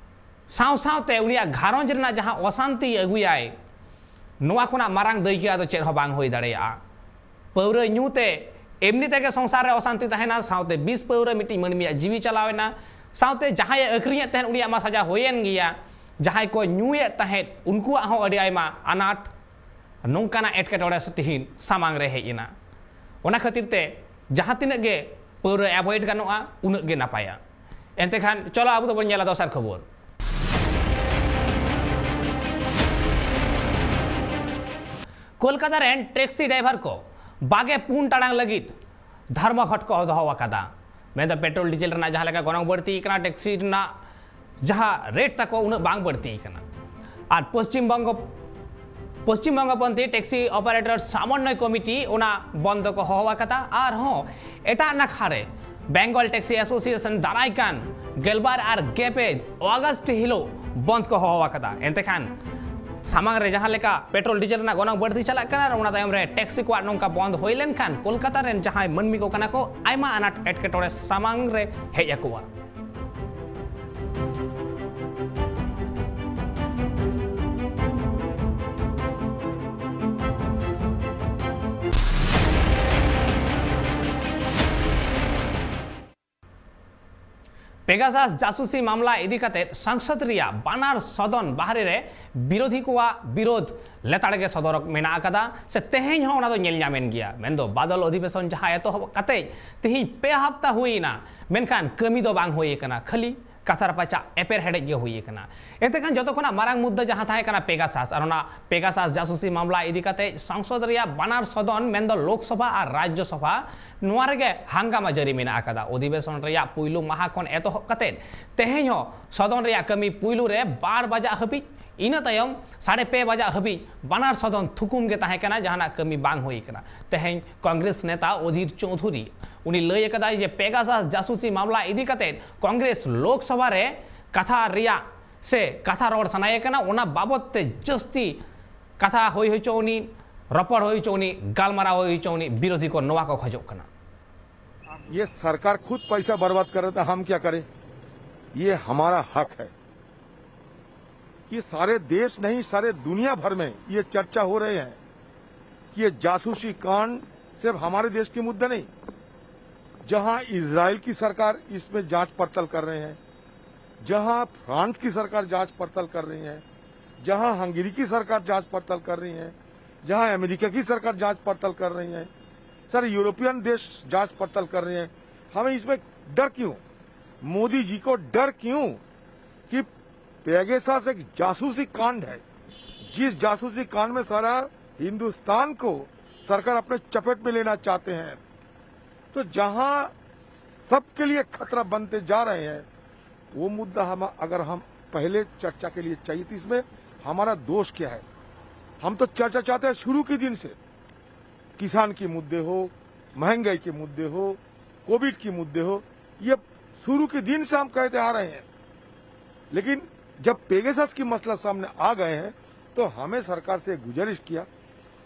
ᱥᱟᱶ ᱥᱟᱶᱛᱮ ᱩᱱᱤᱭᱟᱜ ᱜᱷᱟᱨᱚᱸᱡᱽ ᱨᱮᱱᱟᱜ ᱡᱟᱦᱟᱸ ᱚᱥᱟᱱᱛᱤ ᱟᱹᱜᱩᱭᱟᱭ, ᱱᱚᱣᱟ ᱠᱷᱚᱱᱟᱜ ᱢᱟᱨᱟᱝ ᱫᱟᱹᱭᱠᱟᱹ ᱟᱫᱚ ᱪᱮᱫ ᱦᱚᱸ ᱵᱟᱝ ᱦᱩᱭ ᱫᱟᱲᱮᱭᱟᱜᱼᱟ᱾ ᱯᱟᱹᱣᱨᱟᱹ ᱧᱩ ᱛᱮ ᱮᱢᱱᱤ ᱛᱮᱜᱮ ᱥᱚᱝᱥᱟᱨ ᱨᱮ ᱚᱥᱟᱱᱛᱤ ᱛᱟᱦᱮᱱᱟ, ᱥᱟᱶᱛᱮ ᱵᱤᱥ ᱯᱟᱹᱣᱨᱟᱹ ᱢᱤᱫᱴᱤᱡ ᱢᱟᱹᱱᱢᱤᱭᱟᱜ ᱡᱤᱣᱤ ᱪᱟᱞᱟᱣ ᱮᱱᱟ, ᱥᱟᱶᱛᱮ ᱡᱟᱦᱟᱸᱭᱮ ᱟᱹᱠᱷᱨᱤᱧᱮᱫ ᱛᱟᱦᱮᱸᱫ ᱩᱱᱤᱭᱟᱜ ᱢᱟ ᱥᱟᱡᱟ ᱦᱩᱭᱮᱱ ᱜᱮᱭᱟ, ᱡᱟᱦᱟᱸᱭ ᱠᱚ ᱧᱩᱭᱮᱫ ᱛᱟᱦᱮᱸᱫ ᱩᱱᱠᱩᱣᱟᱜ ᱦᱚᱸ ᱟᱹᱰᱤ ᱟᱭᱢᱟ ᱟᱱᱟᱴ᱾ ᱱᱚᱝᱠᱟᱱᱟᱜ ᱮᱴᱠᱮᱴᱚᱬᱮ ᱥᱮ ᱛᱤᱦᱤᱧ ᱥᱟᱢᱟᱝ ᱨᱮ ᱦᱮᱡ ᱮᱱᱟ᱾ ᱚᱱᱟ ᱠᱷᱟᱹᱛᱤᱨ ᱛᱮ ᱡᱟᱦᱟᱸ ᱛᱤᱱᱟᱹᱜ ᱜᱮ ᱯᱟᱹᱣᱨᱟᱹ ᱮᱵᱷᱚᱭᱮᱰ ᱜᱟᱱᱚᱜᱼᱟ, ᱩᱱᱟᱹᱜ ᱜᱮ ᱱᱟᱯᱟᱭᱟ᱾ ᱮᱱᱛᱮ ᱠᱷᱟᱱ ᱪᱚᱞᱚ ᱟᱵᱚ ᱫᱚᱵᱚᱱ ᱧᱮᱞᱟ ᱫᱚᱥᱟᱨ ᱠᱷᱚᱵᱚᱨ᱾ ᱠᱳᱞᱠᱟᱛᱟ ᱨᱮᱱ ᱴᱮᱠᱥᱤ ᱰᱨᱟᱭᱵᱷᱟᱨ ᱠᱚ ᱵᱟᱜᱮ ᱯᱩᱱ ᱴᱟᱲᱟᱝ ᱞᱟᱹᱜᱤᱫ ᱫᱷᱟᱨᱢᱚ ᱜᱷᱚᱴ ᱠᱚ ᱫᱚᱦᱚ ᱟᱠᱟᱫᱟ᱾ ᱢᱮᱱᱫᱚ ᱯᱮᱴᱨᱳᱞ ᱰᱤᱡᱮᱞ ᱨᱮᱱᱟᱜ ᱡᱟᱦᱟᱸ ᱞᱮᱠᱟ ᱜᱚᱱᱚᱝ ᱵᱟᱹᱲᱛᱤ ᱠᱟᱱᱟ, ᱴᱮᱠᱥᱤ ᱨᱮᱱᱟᱜ ᱡᱟᱦᱟᱸ ᱨᱮᱴ ᱛᱟᱠᱚ ᱩᱱᱟᱹᱜ ᱵᱟᱝ ᱵᱟᱹᱲᱛᱤ ᱠᱟᱱᱟ᱾ ᱟᱨ ᱯᱚᱥᱪᱤᱢ ᱵᱚᱝᱜᱚ ᱯᱚᱥᱪᱤᱢ ᱵᱚᱝᱜᱚᱯᱚᱱᱛᱷᱤ ᱴᱮᱠᱥᱤ ᱚᱯᱟᱨᱮᱴᱚᱨ ᱥᱟᱢᱚᱱᱱᱚᱭ ᱠᱚᱢᱤᱴᱤ ᱚᱱᱟ ᱵᱚᱱᱫᱷ ᱫᱚᱠᱚ ᱦᱚᱦᱚ ᱟᱠᱟᱫᱟ᱾ ᱟᱨᱦᱚᱸ ᱮᱴᱟᱜ ᱱᱟᱠᱷᱟ ᱨᱮ ᱵᱮᱝᱜᱚᱞ ᱴᱮᱠᱥᱤ ᱮᱥᱳᱥᱤᱭᱮᱥᱚᱱ ᱫᱟᱨᱟᱭ ᱠᱟᱱ ᱜᱮᱞᱵᱟᱨ ᱟᱨ ᱜᱮᱯᱮ ᱚᱜᱟᱥᱴ ᱦᱤᱞᱳᱜ ᱵᱚᱱᱫᱷ ᱠᱚ ᱦᱚᱦᱚ ᱟᱠᱟᱫᱟ᱾ ᱮᱱᱛᱮ ᱠᱷᱟᱱ ᱥᱟᱢᱟᱝ ᱨᱮ ᱡᱟᱦᱟᱸ ᱞᱮᱠᱟ ᱯᱮᱴᱨᱳᱞ ᱰᱤᱡᱮᱞ ᱨᱮᱱᱟᱜ ᱜᱚᱱᱚᱝ ᱵᱟᱹᱲᱛᱤ ᱪᱟᱞᱟᱜ ᱠᱟᱱᱟ ᱟᱨ ᱚᱱᱟ ᱛᱟᱭᱚᱢ ᱨᱮ ᱴᱮᱠᱥᱤ ᱠᱚᱣᱟᱜ ᱱᱚᱝᱠᱟ ᱵᱚᱱᱫᱷ ᱦᱩᱭ ᱞᱮᱱᱠᱷᱟᱱ ᱠᱳᱞᱠᱟᱛᱟ ᱨᱮᱱ ᱡᱟᱦᱟᱸᱭ ᱢᱟᱹᱱᱢᱤ ᱠᱚ ᱠᱟᱱᱟ ᱠᱚ, ᱟᱭᱢᱟ ᱟᱱᱟᱴ ᱮᱴᱠᱮᱴᱚᱬᱮ ᱥᱟᱢᱟᱝ ᱨᱮ ᱦᱮᱡ ᱟᱠᱚᱣᱟ᱾ ᱯᱮᱜᱟᱥᱟᱥ ᱡᱟᱥᱩᱥᱤ ᱢᱟᱢᱞᱟ ᱤᱫᱤ ᱠᱟᱛᱮ ᱥᱚᱝᱥᱚᱫ ᱨᱮᱭᱟᱜ ᱵᱟᱱᱟᱨ ᱥᱚᱫᱚᱱ ᱵᱟᱦᱨᱮ ᱨᱮ ᱵᱤᱨᱳᱫᱷᱤ ᱠᱚᱣᱟᱜ ᱵᱤᱨᱳᱫᱷ ᱞᱮᱛᱟᱲ ᱜᱮ ᱥᱚᱫᱚᱨ ᱢᱮᱱᱟᱜ ᱟᱠᱟᱫᱟ, ᱥᱮ ᱛᱮᱦᱮᱧ ᱦᱚᱸ ᱚᱱᱟ ᱫᱚ ᱧᱮᱞ ᱧᱟᱢᱮᱱ ᱜᱮᱭᱟ᱾ ᱢᱮᱱᱫᱚ ᱵᱟᱫᱚᱞ ᱚᱫᱷᱤᱵᱮᱥᱚᱱ ᱡᱟᱦᱟᱸ ᱮᱛᱚᱦᱚᱵ ᱠᱟᱛᱮ ᱛᱮᱦᱮᱧ ᱯᱮ ᱦᱟᱯᱛᱟ ᱦᱩᱭᱮᱱᱟ, ᱢᱮᱱᱠᱷᱟᱱ ᱠᱟᱹᱢᱤ ᱫᱚ ᱵᱟᱝ ᱦᱩᱭ ᱟᱠᱟᱱᱟ, ᱠᱷᱟᱹᱞᱤ ᱠᱟᱛᱷᱟ ᱨᱟᱯᱟᱪᱟᱜ ᱮᱯᱮᱨ ᱦᱮᱰᱮᱡ ᱜᱮ ᱦᱩᱭ ᱟᱠᱟᱱᱟ᱾ ᱮᱱᱛᱮ ᱠᱷᱟᱱ ᱡᱚᱛᱚ ᱠᱷᱚᱱᱟᱜ ᱢᱟᱨᱟᱝ ᱢᱩᱫᱽᱫᱟᱹ ᱡᱟᱦᱟᱸ ᱛᱟᱦᱮᱸ ᱠᱟᱱᱟ ᱯᱮᱜᱟᱥᱟᱥ, ᱟᱨ ᱚᱱᱟ ᱯᱮᱜᱟᱥᱟᱥ ᱡᱟᱥᱩᱥᱤ ᱢᱟᱢᱞᱟ ᱤᱫᱤ ᱠᱟᱛᱮ ᱥᱚᱝᱥᱚᱫ ᱨᱮᱭᱟᱜ ᱵᱟᱱᱟᱨ ᱥᱚᱫᱚᱱ, ᱢᱮᱱᱫᱚ ᱞᱳᱠᱥᱚᱵᱷᱟ ᱟᱨ ᱨᱟᱡᱽᱡᱚᱥᱚᱵᱷᱟ, ᱱᱚᱣᱟ ᱨᱮᱜᱮ ᱦᱟᱝᱜᱟᱢᱟ ᱡᱟᱹᱨᱤ ᱢᱮᱱᱟᱜ ᱟᱠᱟᱫᱟ᱾ ᱚᱫᱷᱤᱵᱮᱥᱚᱱ ᱨᱮᱭᱟᱜ ᱯᱩᱭᱞᱩ ᱢᱟᱦᱟ ᱠᱷᱚᱱ ᱮᱛᱚᱦᱚᱵ ᱠᱟᱛᱮ ᱛᱮᱦᱮᱧ ᱦᱚᱸ ᱥᱚᱫᱚᱱ ᱨᱮᱭᱟᱜ ᱠᱟᱹᱢᱤ ᱯᱩᱭᱞᱩ ᱨᱮ ᱵᱟᱨ ᱵᱟᱡᱟᱜ ᱦᱟᱹᱵᱤᱡ, ᱤᱱᱟᱹ ᱛᱟᱭᱚᱢ ᱥᱟᱲᱮ ᱯᱮ ᱵᱟᱡᱟᱜ ᱦᱟᱹᱵᱤᱡ ᱵᱟᱱᱟᱨ ᱥᱚᱫᱚᱱ ᱛᱷᱩᱠᱩᱢ ᱜᱮ ᱛᱟᱦᱮᱸ ᱠᱟᱱᱟ, ᱡᱟᱦᱟᱱᱟᱜ ᱠᱟᱹᱢᱤ ᱵᱟᱝ ᱦᱩᱭ ᱟᱠᱟᱱᱟ᱾ ᱛᱮᱦᱮᱧ ᱠᱚᱝᱜᱨᱮᱥ ᱱᱮᱛᱟ ᱚᱫᱷᱤᱨ ᱪᱳᱣᱫᱷᱩᱨᱤ, ᱩᱱᱤ ᱞᱟᱹᱭ ᱟᱠᱟᱫᱟᱭ ᱡᱮ ᱯᱮᱜᱟᱥᱟᱥ ᱡᱟᱥᱩᱥᱤ ᱢᱟᱢᱞᱟ ᱤᱫᱤ ᱠᱟᱛᱮ ᱠᱚᱝᱜᱨᱮᱥ ᱞᱳᱠᱥᱚᱵᱷᱟ ᱨᱮ ᱠᱟᱛᱷᱟ ᱨᱮᱭᱟᱜ ᱥᱮ ᱠᱟᱛᱷᱟ ᱨᱚᱲ ᱥᱟᱱᱟᱭᱮ ᱠᱟᱱᱟ, ᱚᱱᱟ ᱵᱟᱵᱚᱛ ᱛᱮ ᱡᱟᱹᱥᱛᱤ ᱠᱟᱛᱷᱟ ᱦᱩᱭ ᱦᱚᱪᱚ ᱩᱱᱤ, ᱨᱚᱯᱚᱲ ᱦᱩᱭ ᱦᱚᱪᱚ ᱩᱱᱤ, ᱜᱟᱞᱢᱟᱨᱟᱣ ᱦᱩᱭ ᱦᱚᱪᱚ ᱩᱱᱤ, ᱵᱤᱨᱳᱫᱷᱤ ᱠᱚ ᱱᱚᱣᱟ ᱠᱚ ᱠᱷᱚᱡᱚᱜ ᱠᱟᱱᱟ᱾ ये सरकार खुद पैसा बर्बाद कर रहे तो हम क्या करें? ये हमारा हक है। ये सारे देश नहीं, सारे दुनिया भर में ये चर्चा हो रहे हैं कि ये जासूसी कांड सिर्फ हमारे देश के मुद्दा नहीं, जहां इजराइल की सरकार इसमें जांच पड़ताल कर रहे हैं, जहां फ्रांस की सरकार जांच पड़ताल कर रही है, जहां हंगेरी की सरकार जांच पड़ताल कर रही है, जहां अमेरिका की सरकार जांच पड़ताल कर रही है, सारे यूरोपियन देश जांच पड़ताल कर रहे हैं। हमें इसमें डर क्यों? मोदी जी को डर क्यों कि पेगासस एक जासूसी कांड है, जिस जासूसी कांड में सारा हिंदुस्तान को सरकार अपने चपेट में लेना चाहते हैं। तो जहां सबके लिए खतरा बनते जा रहे हैं, वो मुद्दा हम अगर हम पहले चर्चा के लिए चाहिए तो इसमें हमारा दोष क्या है? हम तो चर्चा चाहते हैं शुरू के दिन से, किसान के मुद्दे हो, महंगाई के मुद्दे हो, कोविड के मुद्दे हो, ये शुरू के दिन से हम कहते आ रहे हैं। लेकिन जब पेगासस की मसला सामने आ गए हैं, तो हमें सरकार से गुजारिश किया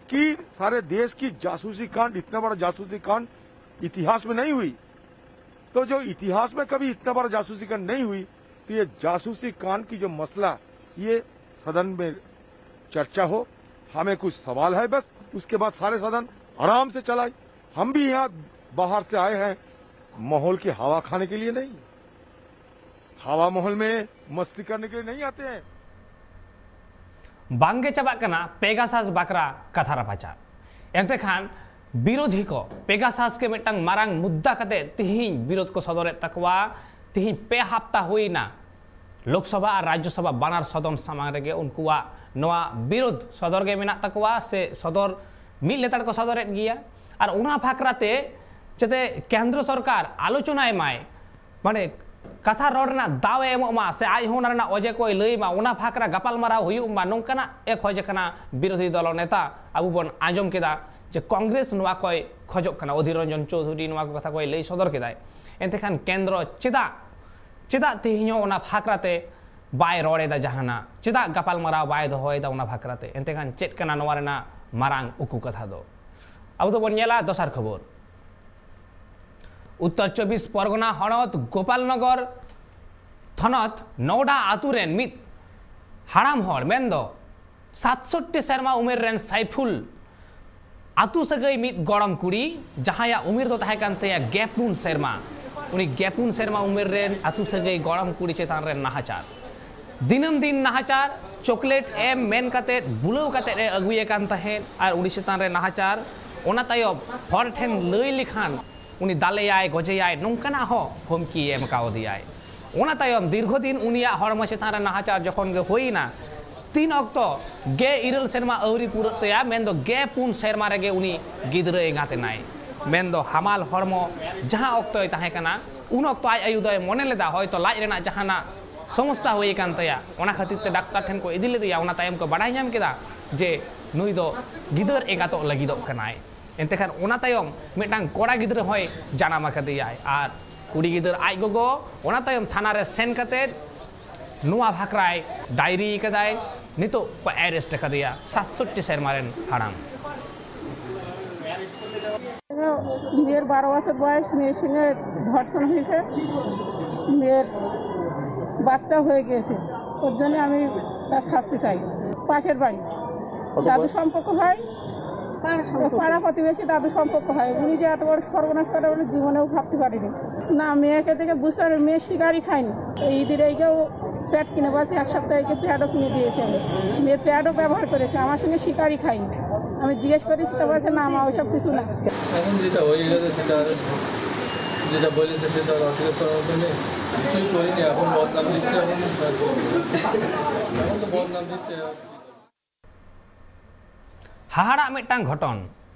कि सारे देश की जासूसी कांड, इतना बड़ा जासूसी कांड इतिहास में नहीं हुई। तो जो इतिहास में कभी इतना बड़ा जासूसी कांड नहीं हुई, तो ये जासूसी कांड की जो मसला, ये सदन में चर्चा हो, हमें कुछ सवाल है बस, उसके बाद सारे सदन आराम से चलाए। हम भी यहाँ बाहर से आए हैं, माहौल की हवा खाने के लिए नहीं, हवा महल में मस्ती करने के लिए नहीं आते हैं। ᱵᱟᱝᱜᱮ ᱪᱟᱵᱟᱜ ᱠᱟᱱᱟ ᱯᱮᱜᱟᱥᱟᱥ ᱵᱟᱠᱷᱨᱟ ᱠᱟᱛᱷᱟ ᱨᱟᱯᱟᱪᱟᱜ᱾ ᱮᱱᱛᱮ ᱠᱷᱟᱱ ᱵᱤᱨᱳᱫᱷᱤ ᱠᱚ ᱯᱮᱜᱟᱥᱟᱥ ᱜᱮ ᱢᱤᱫᱴᱟᱝ ᱢᱟᱨᱟᱝ ᱢᱩᱫᱽᱫᱟ ᱠᱟᱛᱮ ᱛᱤᱦᱤᱧ ᱵᱤᱨᱳᱫᱷ ᱠᱚ ᱥᱚᱫᱚᱨᱮᱫ ᱛᱟᱠᱚᱣᱟ᱾ ᱛᱤᱦᱤᱧ ᱯᱮ ᱦᱟᱯᱛᱟ ᱦᱩᱭᱱᱟ ᱞᱳᱠᱥᱚᱵᱷᱟ ᱟᱨ ᱨᱟᱡᱽᱡᱚᱥᱚᱵᱷᱟ ᱵᱟᱱᱟᱨ ᱥᱚᱫᱚᱱ ᱥᱟᱢᱟᱝ ᱨᱮᱜᱮ ᱩᱱᱠᱩᱣᱟᱜ ᱱᱚᱣᱟ ᱵᱤᱨᱳᱫᱷ ᱥᱚᱫᱚᱨ ᱜᱮ ᱢᱮᱱᱟᱜ ᱛᱟᱠᱚᱣᱟ, ᱥᱮ ᱥᱚᱫᱚᱨ ᱢᱤᱫ ᱞᱮᱛᱟᱲ ᱠᱚ ᱥᱚᱫᱚᱨᱮᱫ ᱜᱮᱭᱟ᱾ ᱟᱨ ᱚᱱᱟ ᱵᱟᱠᱷᱨᱟ ᱛᱮ ᱡᱟᱛᱮ ᱠᱮᱱᱫᱨᱚ ᱥᱚᱨᱠᱟᱨ ᱟᱞᱳᱪᱚᱱᱟᱭ ᱢᱟᱭ, ᱢᱟᱱᱮ ᱠᱟᱛᱷᱟ ᱨᱚᱲ ᱨᱮᱱᱟᱜ ᱫᱟᱣ ᱮ ᱮᱢᱚᱜ ᱢᱟ, ᱥᱮ ᱟᱡ ᱦᱚᱸ ᱚᱱᱟ ᱨᱮᱱᱟᱜ ᱚᱡᱮ ᱠᱚᱭ ᱞᱟᱹᱭ ᱢᱟ, ᱚᱱᱟ ᱵᱟᱠᱷᱨᱟ ᱜᱟᱯᱟᱞᱢᱟᱨᱟᱣ ᱦᱩᱭᱩᱜ ᱢᱟ, ᱱᱚᱝᱠᱟᱱᱟᱜ ᱮ ᱠᱷᱚᱡᱽ ᱠᱟᱱᱟ ᱵᱤᱨᱳᱫᱷᱤ ᱫᱚᱞ ᱱᱮᱛᱟ᱾ ᱟᱵᱚ ᱵᱚᱱ ᱟᱸᱡᱚᱢ ᱠᱮᱫᱟ ᱡᱮ ᱠᱚᱝᱜᱨᱮᱥ ᱱᱚᱣᱟ ᱠᱚᱭ ᱠᱷᱚᱡᱚᱜ ᱠᱟᱱᱟ, ᱚᱫᱷᱤᱨ ᱨᱚᱧᱡᱚᱱ ᱪᱳᱣᱫᱷᱩᱨᱤ ᱱᱚᱣᱟ ᱠᱚ ᱠᱟᱛᱷᱟ ᱠᱚᱭ ᱞᱟᱹᱭ ᱥᱚᱫᱚᱨ ᱠᱮᱫᱟᱭ᱾ ᱮᱱᱛᱮ ᱠᱷᱟᱱ ᱠᱮᱱᱫᱨᱚ ᱪᱮᱫᱟᱜ, ᱪᱮᱫᱟᱜ ᱛᱮᱦᱮᱧ ᱦᱚᱸ ᱚᱱᱟ ᱵᱟᱠᱷᱨᱟ ᱛᱮ ᱵᱟᱭ ᱨᱚᱲ ᱮᱫᱟ ᱡᱟᱦᱟᱱᱟᱜ? ᱪᱮᱫᱟᱜ ᱜᱟᱯᱟᱞᱢᱟᱨᱟᱣ ᱵᱟᱭ ᱫᱚᱦᱚᱭᱮᱫᱟ ᱚᱱᱟ ᱵᱟᱠᱷᱨᱟ ᱛᱮ? ᱮᱱᱛᱮ ᱠᱷᱟᱱ ᱪᱮᱫ ᱠᱟᱱᱟ ᱱᱚᱣᱟ ᱨᱮᱱᱟᱜ ᱢᱟᱨᱟᱝ ᱩᱠᱩ ᱠᱟᱛᱷᱟ ᱫᱚ? ᱟᱵᱚ ᱫᱚᱵᱚᱱ ᱧᱮᱞᱟ ᱫᱚᱥᱟᱨ ᱠᱷᱚᱵᱚᱨ᱾ ᱩᱛᱛᱚᱨ ᱪᱚᱵᱵᱤᱥ ᱯᱚᱨᱜᱚᱱᱟ ᱦᱚᱱᱚᱛ ᱜᱳᱯᱟᱞᱱᱚᱜᱚᱨ ᱛᱷᱚᱱᱚᱛ ᱱᱚᱣᱰᱟ ᱟᱛᱩ ᱨᱮᱱ ᱢᱤᱫ ᱦᱟᱲᱟᱢ ᱦᱚᱲ, ᱢᱮᱱᱫᱚ ᱥᱟᱛᱥᱚᱴᱴᱤ ᱥᱮᱨᱢᱟ ᱩᱢᱮᱨ ᱨᱮᱱ ᱥᱟᱭᱯᱷᱩᱞ ᱟᱛᱩ ᱥᱟᱹᱜᱟᱹᱭ ᱢᱤᱫ ᱜᱚᱲᱚᱢ ᱠᱩᱲᱤ, ᱡᱟᱦᱟᱸᱭᱟᱜ ᱩᱢᱮᱨ ᱫᱚ ᱛᱟᱦᱮᱸ ᱠᱟᱱ ᱛᱟᱭᱟ ᱜᱮᱯᱩᱱ ᱥᱮᱨᱢᱟ, ᱩᱱᱤ ᱜᱮᱯᱩᱱ ᱥᱮᱨᱢᱟ ᱩᱢᱮᱨ ᱨᱮᱱ ᱟᱛᱩ ᱥᱟᱹᱜᱟᱹᱭ ᱜᱚᱲᱚᱢ ᱠᱩᱲᱤ ᱪᱮᱛᱟᱱ ᱨᱮ ᱱᱟᱦᱟᱪᱟᱨ᱾ ᱫᱤᱱᱟᱹᱢ ᱫᱤᱱ ᱱᱟᱦᱟᱪᱟᱨ, ᱪᱚᱠᱞᱮᱴ ᱮᱢ ᱢᱮᱱ ᱠᱟᱛᱮ ᱵᱩᱞᱟᱹᱣ ᱠᱟᱛᱮ ᱮ ᱟᱹᱜᱩᱭᱮ ᱠᱟᱱ ᱛᱟᱦᱮᱸᱫ ᱟᱨ ᱩᱱᱤ ᱪᱮᱛᱟᱱ ᱨᱮ ᱱᱟᱦᱟᱪᱟᱨ᱾ ᱚᱱᱟ ᱛᱟᱭᱚᱢ ᱦᱚᱲ ᱴᱷᱮᱱ ᱞᱟᱹᱭ ᱞᱮᱠᱷᱟᱱ ᱩᱱᱤ ᱫᱟᱞᱮᱭᱟᱭ, ᱜᱚᱡᱮᱭᱟᱭ, ᱱᱚᱝᱠᱟᱱᱟᱜ ᱦᱚᱸ ᱦᱩᱢᱠᱤ ᱮᱢ ᱠᱟᱣᱫᱮᱭᱟᱭ᱾ ᱚᱱᱟ ᱛᱟᱭᱚᱢ ᱫᱤᱨᱜᱷᱚ ᱫᱤᱱ ᱩᱱᱤᱭᱟᱜ ᱦᱚᱲᱢᱚ ᱪᱮᱛᱟᱱ ᱨᱮ ᱱᱟᱦᱟᱪᱟᱨ ᱡᱚᱠᱷᱚᱱ ᱜᱮ ᱦᱩᱭᱮᱱᱟ, ᱛᱤᱱ ᱚᱠᱛᱚ ᱜᱮ ᱤᱨᱟᱹᱞ ᱥᱮᱨᱢᱟ ᱟᱹᱣᱨᱤ ᱯᱩᱨᱟᱹᱜ ᱛᱟᱭᱟ, ᱢᱮᱱᱫᱚ ᱜᱮ ᱯᱩᱱ ᱥᱮᱨᱢᱟ ᱨᱮᱜᱮ ᱩᱱᱤ ᱜᱤᱫᱽᱨᱟᱹ ᱮᱸᱜᱟᱛ ᱮᱱᱟᱭ᱾ ᱢᱮᱱᱫᱚ ᱦᱟᱢᱟᱞ ᱦᱚᱲᱢᱚ ᱡᱟᱦᱟᱸ ᱚᱠᱛᱚᱭ ᱛᱟᱦᱮᱸ ᱠᱟᱱᱟ, ᱩᱱ ᱚᱠᱛᱚ ᱟᱡ ᱟᱭᱳ ᱫᱚᱭ ᱢᱚᱱᱮ ᱞᱮᱫᱟ ᱦᱚᱭᱛᱚ ᱞᱟᱡ ᱨᱮᱱᱟᱜ ᱡᱟᱦᱟᱱᱟᱜ ᱥᱚᱢᱚᱥᱥᱟ ᱦᱩᱭ ᱟᱠᱟᱱ ᱛᱟᱭᱟ, ᱚᱱᱟ ᱠᱷᱟᱹᱛᱤᱨ ᱛᱮ ᱰᱟᱠᱛᱟᱨ ᱴᱷᱮᱱ ᱠᱚ ᱤᱫᱤ ᱞᱮᱫᱮᱭᱟ᱾ ᱚᱱᱟ ᱛᱟᱭᱚᱢ ᱠᱚ ᱵᱟᱰᱟᱭ ᱧᱟᱢ ᱠᱮᱫᱟ ᱡᱮ ᱱᱩᱭ ᱫᱚ ᱜᱤᱫᱟᱹᱨ ᱮᱸᱜᱟᱛᱚᱜ ᱞᱟᱹᱜᱤᱫᱚᱜ ᱠᱟᱱᱟᱭ᱾ ᱮᱱᱛᱮ ᱠᱷᱟᱱ ᱚᱱᱟ ᱛᱟᱭᱚᱢ ᱢᱤᱫᱴᱟᱝ ᱠᱚᱲᱟ ᱜᱤᱫᱽᱨᱟᱹ ᱦᱚᱸᱭ ᱡᱟᱱᱟᱢ ᱟᱠᱟᱫᱮᱭᱟᱭ ᱟᱨ ᱠᱩᱲᱤ ᱜᱤᱫᱟᱹᱨ ᱟᱡ ᱜᱚᱜᱚ ᱚᱱᱟ ᱛᱟᱭᱚᱢ ᱛᱷᱟᱱᱟ ᱨᱮ ᱥᱮᱱ ᱠᱟᱛᱮ ᱱᱚᱣᱟ ᱵᱷᱟᱠᱨᱟᱭ ᱰᱟᱭᱨᱤ ᱠᱟᱫᱟᱭ᱾ ᱱᱤᱛᱚᱜ ᱠᱚ ᱮᱨᱮᱥᱴ ᱟᱠᱟᱫᱮᱭᱟ ᱥᱟᱛᱥᱚᱴᱴᱤ ᱥᱮᱨᱢᱟ ᱨᱮᱱ ᱦᱟᱲᱟᱢ᱾ মেয়ের বারো বছর বয়স, মেয়ের সঙ্গে ধর্ষণ হয়েছে, মেয়ের বাচ্চা হয়ে গিয়েছে, ওর জন্য আমি তার শাস্তি চাই। পাশের বাড়ি দাদু সম্পর্ক হয়, পাড়া প্রতিবেশী দাদু সম্পর্ক হয়। উনি যে এত বড় সর্বনাশ করে, উনি জীবনেও ভাবতে পারেনি। না, মেয়েকে দেখে বুঝতে পারে মেয়ে শিকারই খায়নি। এই ঈদের এইকেও প্যাড কিনে বলছে, এক সপ্তাহ আগে প্যাডও কিনে দিয়েছে আমি। মেয়ে প্যাডও ব্যবহার করেছে, আমার সঙ্গে শিকারই খায়নি। আমি জিজ্ঞেস করেছি তো বলছে, "না মা, ওইসব কিছু না।" এখন যেটা হয়ে গেছে সেটা, যেটা বলেছে সেটা আর অস্বীকার করার মতো নেই। কিছুই করিনি, এখন বদনাম দিচ্ছে, এখন এখন তো বদনাম দিচ্ছে। ᱦᱟᱦᱟᱲᱟᱜ ᱢᱤᱫᱴᱟᱝ ᱜᱷᱚᱴᱚᱱ᱾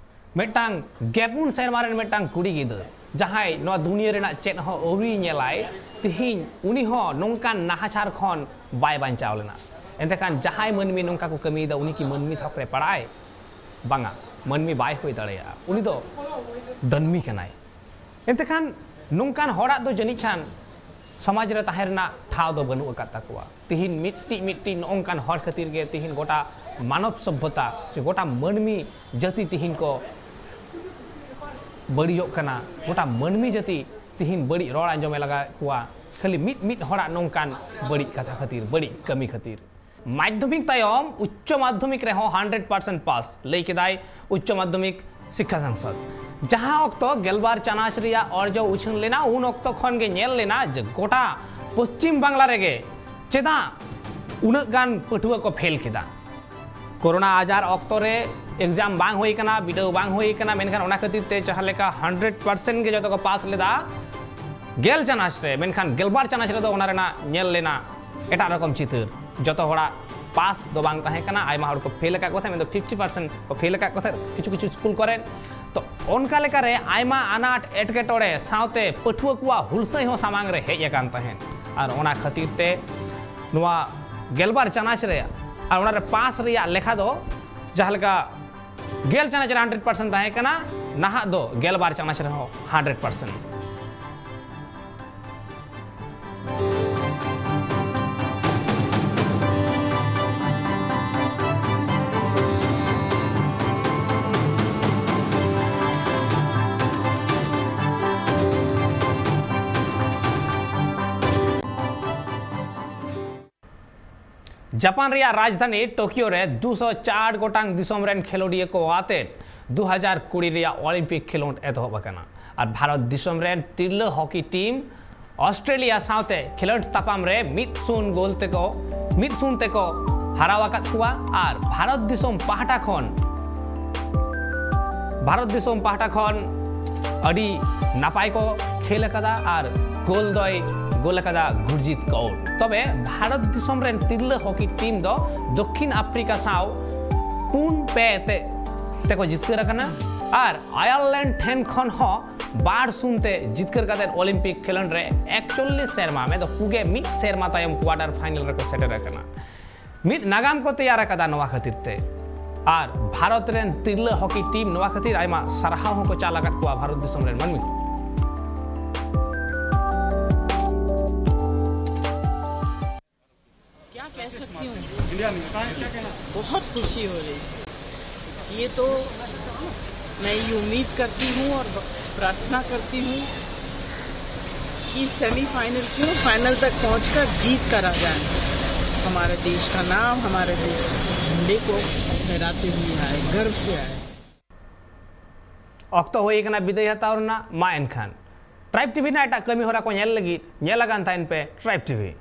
ᱢᱤᱫᱴᱟᱝ ᱜᱮᱯᱩᱱ ᱥᱮᱨᱢᱟ ᱨᱮᱱ ᱢᱤᱫᱴᱟᱝ ᱠᱩᱲᱤ ᱜᱤᱫᱟᱹᱨ, ᱡᱟᱦᱟᱸᱭ ᱱᱚᱣᱟ ᱫᱩᱱᱤᱭᱟᱹ ᱨᱮᱱᱟᱜ ᱪᱮᱫ ᱦᱚᱸ ᱟᱹᱣᱨᱤᱭ ᱧᱮᱞᱟᱭ, ᱛᱤᱦᱤᱧ ᱩᱱᱤ ᱦᱚᱸ ᱱᱚᱝᱠᱟᱱ ᱱᱟᱦᱟᱪᱟᱨ ᱠᱷᱚᱱ ᱵᱟᱭ ᱵᱟᱧᱪᱟᱣ ᱞᱮᱱᱟ᱾ ᱮᱱᱛᱮ ᱠᱷᱟᱱ ᱡᱟᱦᱟᱸᱭ ᱢᱟᱹᱱᱢᱤ ᱱᱚᱝᱠᱟ ᱠᱚ ᱠᱟᱹᱢᱤᱭᱮᱫᱟ, ᱩᱱᱤ ᱠᱤ ᱢᱟᱹᱱᱢᱤ ᱛᱷᱚᱠ ᱨᱮ ᱯᱟᱲᱟᱜᱼᱟᱭ? ᱵᱟᱝᱟ, ᱢᱟᱹᱱᱢᱤ ᱵᱟᱭ ᱦᱩᱭ ᱫᱟᱲᱮᱭᱟᱜᱼᱟ᱾ ᱩᱱᱤ ᱫᱚ ᱫᱟᱹᱱᱢᱤ ᱠᱟᱱᱟᱭ᱾ ᱮᱱᱛᱮ ᱠᱷᱟᱱ ᱱᱚᱝᱠᱟᱱ ᱦᱚᱲᱟᱜ ᱫᱚ ᱡᱟᱹᱱᱤᱡ ᱠᱷᱟᱱ ᱥᱚᱢᱟᱡᱽ ᱨᱮ ᱛᱟᱦᱮᱸ ᱨᱮᱱᱟᱜ ᱴᱷᱟᱶ ᱫᱚ ᱵᱟᱹᱱᱩᱜ ᱟᱠᱟᱫ ᱛᱟᱠᱚᱣᱟ᱾ ᱛᱤᱦᱤᱧ ᱢᱤᱫᱴᱤᱡ ᱢᱤᱫᱴᱤᱡ ᱱᱚᱜᱼᱚ ᱱᱚᱝᱠᱟᱱ ᱦᱚᱲ ᱠᱷᱟᱹᱛᱤᱨ ᱜᱮ ᱛᱤᱦᱤᱧ ᱜᱚᱴᱟ ᱢᱟᱱᱚᱵ ᱥᱚᱵᱷᱚᱛᱟ ᱥᱮ ᱜᱚᱴᱟ ᱢᱟᱹᱱᱢᱤ ᱡᱟᱹᱛᱤ ᱛᱤᱦᱤᱧ ᱠᱚ ᱵᱟᱹᱲᱤᱡᱚᱜ ᱠᱟᱱᱟ᱾ ᱜᱚᱴᱟ ᱢᱟᱹᱱᱢᱤ ᱡᱟᱹᱛᱤ ᱛᱤᱦᱤᱧ ᱵᱟᱹᱲᱤᱡ ᱨᱚᱲ ᱟᱸᱡᱚᱢᱮ ᱞᱟᱜᱟᱣᱮᱫ ᱠᱚᱣᱟ᱾ ᱠᱷᱟᱹᱞᱤ ᱢᱤᱫ ᱢᱤᱫ ᱦᱚᱲᱟᱜ ᱱᱚᱝᱠᱟᱱ ᱵᱟᱹᱲᱤᱡ ᱠᱟᱛᱷᱟ ᱠᱷᱟᱹᱛᱤᱨ, ᱵᱟᱹᱲᱤᱡ ᱠᱟᱹᱢᱤ ᱠᱷᱟᱹᱛᱤᱨ᱾ ᱢᱟᱫᱽᱫᱷᱚᱢᱤᱠ ᱛᱟᱭᱚᱢ ᱩᱪᱪᱚ ᱢᱟᱫᱽᱫᱷᱚᱢᱤᱠ ᱨᱮᱦᱚᱸ ᱦᱟᱱᱰᱨᱮᱰ ᱯᱟᱨᱥᱮᱱᱴ ᱯᱟᱥ ᱞᱟᱹᱭ ᱠᱮᱫᱟᱭ ᱩᱪᱪᱚ ᱢᱟᱫᱽᱫᱷᱚᱢᱤᱠ ᱥᱤᱠᱠᱷᱟ ᱥᱟᱝᱥᱚᱫᱽ᱾ ᱡᱟᱦᱟᱸ ᱚᱠᱛᱚ ᱜᱮᱞᱵᱟᱨ ᱪᱟᱱᱟᱪ ᱨᱮᱭᱟᱜ ᱚᱨᱡᱚ ᱩᱪᱷᱟᱹᱱ ᱞᱮᱱᱟ, ᱩᱱ ᱚᱠᱛᱚ ᱠᱷᱚᱱ ᱜᱮ ᱧᱮᱞ ᱞᱮᱱᱟ ᱡᱮ ᱜᱚᱴᱟ ᱯᱚᱥᱪᱤᱢ ᱵᱟᱝᱞᱟ ᱨᱮᱜᱮ ᱪᱮᱫᱟᱜ ᱩᱱᱟᱹᱜ ᱜᱟᱱ ᱯᱟᱹᱴᱷᱩᱣᱟᱹ ᱠᱚ ᱯᱷᱮᱞ ᱠᱮᱫᱟ᱾ ᱠᱳᱨᱳᱱᱟ ᱟᱡᱟᱨ ᱚᱠᱛᱚ ᱨᱮ ᱮᱠᱡᱟᱢ ᱵᱟᱝ ᱦᱩᱭ ᱠᱟᱱᱟ, ᱵᱤᱰᱟᱹᱣ ᱵᱟᱝ ᱦᱩᱭ ᱠᱟᱱᱟ, ᱢᱮᱱᱠᱷᱟᱱ ᱚᱱᱟ ᱠᱷᱟᱹᱛᱤᱨ ᱛᱮ ᱡᱟᱦᱟᱸ ᱞᱮᱠᱟ ᱦᱟᱱᱰᱨᱮᱰ ᱯᱟᱨᱥᱮᱱᱴ ᱜᱮ ᱡᱚᱛᱚ ᱠᱚ ᱯᱟᱥ ᱞᱮᱫᱟ ᱜᱮᱞ ᱪᱟᱱᱟᱪ ᱨᱮ, ᱢᱮᱱᱠᱷᱟᱱ ᱜᱮᱞᱵᱟᱨ ᱪᱟᱱᱟᱪ ᱨᱮᱫᱚ ᱚᱱᱟ ᱨᱮᱱᱟᱜ ᱧᱮᱞ ᱞᱮᱱᱟ ᱮᱴᱟᱜ ᱨᱚᱠᱚᱢ ᱪᱤᱛᱟᱹᱨ᱾ ᱡᱚᱛᱚ ᱦᱚᱲᱟᱜ ᱯᱟᱥ ᱫᱚ ᱵᱟᱝ ᱛᱟᱦᱮᱸ ᱠᱟᱱᱟ, ᱟᱭᱢᱟ ᱦᱚᱲ ᱠᱚ ᱯᱷᱮᱞ ᱟᱠᱟᱫ ᱠᱚ ᱛᱟᱦᱮᱸᱫ, ᱢᱮᱱᱫᱚ ᱯᱷᱤᱯᱴᱤ ᱯᱟᱨᱥᱮᱱᱴ ᱠᱚ ᱯᱷᱮᱞ ᱟᱠᱟᱫ ᱠᱚ ᱛᱟᱦᱮᱸᱫ ᱠᱤᱪᱷᱩ ᱠᱤᱪᱷᱩ ᱥᱠᱩᱞ ᱠᱚᱨᱮ᱾ ᱛᱚ ᱚᱱᱠᱟ ᱞᱮᱠᱟᱨᱮ ᱟᱭᱢᱟ ᱟᱱᱟᱴ ᱮᱴᱠᱮᱴᱚᱬᱮ ᱥᱟᱶᱛᱮ ᱯᱟᱹᱴᱷᱩᱣᱟᱹ ᱠᱚᱣᱟᱜ ᱦᱩᱞᱥᱟᱹᱭ ᱦᱚᱸ ᱥᱟᱢᱟᱝ ᱨᱮ ᱦᱮᱡ ᱟᱠᱟᱱ ᱛᱟᱦᱮᱸᱫ᱾ ᱟᱨ ᱚᱱᱟ ᱠᱷᱟᱹᱛᱤᱨ ᱛᱮ ᱱᱚᱣᱟ ᱜᱮᱞᱵᱟᱨ ᱪᱟᱱᱟᱪ ᱨᱮ ᱟᱨ ᱚᱱᱟᱨᱮ ᱯᱟᱥ ᱨᱮᱭᱟᱜ ᱞᱮᱠᱷᱟ ᱫᱚ ᱡᱟᱦᱟᱸ ᱞᱮᱠᱟ ᱜᱮᱞ ᱪᱟᱱᱟᱪ ᱨᱮ ᱦᱟᱱᱰᱨᱮᱰ ᱯᱟᱨᱥᱮᱱᱴ ᱛᱟᱦᱮᱸ ᱠᱟᱱᱟ, ᱱᱟᱦᱟᱜ ᱫᱚ ᱜᱮᱞ ᱵᱟᱨ ᱪᱟᱱᱟᱪ ᱨᱮᱦᱚᱸ ᱦᱟᱱᱰᱨᱮᱰ ᱯᱟᱨᱥᱮᱱᱴ᱾ ᱡᱟᱯᱟᱱ ᱨᱮᱭᱟᱜ ᱨᱟᱡᱽᱫᱷᱟᱱᱤ ᱴᱳᱠᱤᱭᱳ ᱨᱮ ᱫᱩᱥᱚ ᱪᱟᱨ ᱜᱚᱴᱟᱝ ᱫᱤᱥᱚᱢ ᱨᱮᱱ ᱠᱷᱮᱞᱳᱰᱤᱭᱟᱹ ᱠᱚ ᱟᱛᱮ ᱫᱩ ᱦᱟᱡᱟᱨ ᱠᱩᱲᱤ ᱨᱮᱭᱟᱜ ᱚᱞᱤᱢᱯᱤᱠ ᱠᱷᱮᱞᱳᱰ ᱮᱛᱚᱦᱚᱵ ᱟᱠᱟᱱᱟ᱾ ᱟᱨ ᱵᱷᱟᱨᱚᱛ ᱫᱤᱥᱚᱢ ᱨᱮᱱ ᱛᱤᱨᱞᱟᱹ ᱦᱚᱠᱤ ᱴᱤᱢ ᱚᱥᱴᱨᱮᱞᱤᱭᱟ ᱥᱟᱶᱛᱮ ᱠᱷᱮᱞᱳᱰ ᱛᱟᱯᱟᱢ ᱨᱮ ᱢᱤᱫ ᱥᱩᱱ ᱜᱳᱞ ᱛᱮᱠᱚ, ᱢᱤᱫ ᱥᱩᱱ ᱛᱮᱠᱚ ᱦᱟᱨᱟᱣ ᱟᱠᱟᱫ ᱠᱚᱣᱟ᱾ ᱟᱨ ᱵᱷᱟᱨᱚᱛ ᱫᱤᱥᱚᱢ ᱯᱟᱦᱴᱟ ᱠᱷᱚᱱ, ᱵᱷᱟᱨᱚᱛ ᱫᱤᱥᱚᱢ ᱯᱟᱦᱴᱟ ᱠᱷᱚᱱ ᱟᱹᱰᱤ ᱱᱟᱯᱟᱭ ᱠᱚ ᱠᱷᱮᱞ ᱟᱠᱟᱫᱟ ᱟᱨ ᱜᱳᱞ ᱫᱚᱭ ᱜᱳᱞ ᱟᱠᱟᱫᱟ ᱜᱩᱨᱡᱤᱛ ᱠᱚᱣᱨ᱾ ᱛᱚᱵᱮ ᱵᱷᱟᱨᱚᱛ ᱫᱤᱥᱚᱢ ᱨᱮᱱ ᱛᱤᱨᱞᱟᱹ ᱦᱚᱠᱤ ᱴᱤᱢ ᱫᱚ ᱫᱚᱠᱠᱷᱤᱱ ᱟᱯᱷᱨᱤᱠᱟ ᱥᱟᱶ ᱯᱩᱱ ᱯᱮ ᱛᱮ, ᱛᱮᱠᱚ ᱡᱤᱛᱠᱟᱹᱨ ᱟᱠᱟᱱᱟ᱾ ᱟᱨ ᱟᱭᱟᱨᱞᱮᱱᱰ ᱴᱷᱮᱱ ᱠᱷᱚᱱ ᱦᱚᱸ ᱵᱟᱨ ᱥᱩᱱ ᱛᱮ ᱡᱤᱛᱠᱟᱹᱨ ᱠᱟᱛᱮ ᱚᱞᱤᱢᱯᱤᱠ ᱠᱷᱮᱞᱳᱰ ᱨᱮ ᱮᱠᱪᱚᱞᱞᱤᱥ ᱥᱮᱨᱢᱟ, ᱢᱮᱱᱫᱚ ᱯᱩᱜᱮ ᱢᱤᱫ ᱥᱮᱨᱢᱟ ᱛᱟᱭᱚᱢ ᱠᱣᱟᱴᱟᱨ ᱯᱷᱟᱭᱱᱮᱞ ᱨᱮᱠᱚ ᱥᱮᱴᱮᱨ ᱟᱠᱟᱱᱟ᱾ ᱢᱤᱫ ᱱᱟᱜᱟᱢ ᱠᱚ ᱛᱮᱭᱟᱨ ᱟᱠᱟᱫᱟ ᱱᱚᱣᱟ ᱠᱷᱟᱹᱛᱤᱨ ᱛᱮ᱾ ᱟᱨ ᱵᱷᱟᱨᱚᱛ ᱨᱮᱱ ᱛᱤᱨᱞᱟᱹ ᱦᱚᱠᱤ ᱴᱤᱢ ᱱᱚᱣᱟ ᱠᱷᱟᱹᱛᱤᱨ ᱟᱭᱢᱟ ᱥᱟᱨᱦᱟᱣ ᱦᱚᱸᱠᱚ ᱪᱟᱞ ᱟᱠᱟᱫ ᱠᱚᱣᱟ ᱵᱷᱟᱨᱚᱛ ᱫᱤᱥᱚᱢ ᱨᱮᱱ ᱢᱟᱹᱱᱢᱤ ᱠᱚ᱾ क्या कह सकती हूँ? बहुत खुशी हो रही है। ये तो मैं ये उम्मीद करती हूँ और ब- प्रार्थना करती हूँ कि सेमीफाइनल क्यों, फाइनल तक पहुंचकर जीत कर आ जाए। हमारे देश का नाम, हमारे देश झंडे को फहराते हुए आए, गर्व से आए। ᱚᱠᱛᱚ ᱦᱩᱭ ᱟᱠᱟᱱᱟ ᱵᱤᱫᱟᱹᱭ ᱦᱟᱛᱟᱣ ᱨᱮᱱᱟᱜ᱾ ᱢᱟ ᱮᱱᱠᱷᱟᱱ ᱴᱨᱟᱭᱤᱵᱽ ᱴᱤᱵᱷᱤ ᱨᱮᱱᱟᱜ ᱮᱴᱟᱜ ᱠᱟᱹᱢᱤ ᱦᱚᱨᱟ ᱠᱚ ᱧᱮᱞ ᱞᱟᱹᱜᱤᱫ ᱧᱮᱞ ᱟᱠᱟᱱ ᱛᱟᱦᱮᱱ ᱯᱮ ᱴᱨᱟᱭᱤᱵᱽ ᱴᱤᱵᱷᱤ᱾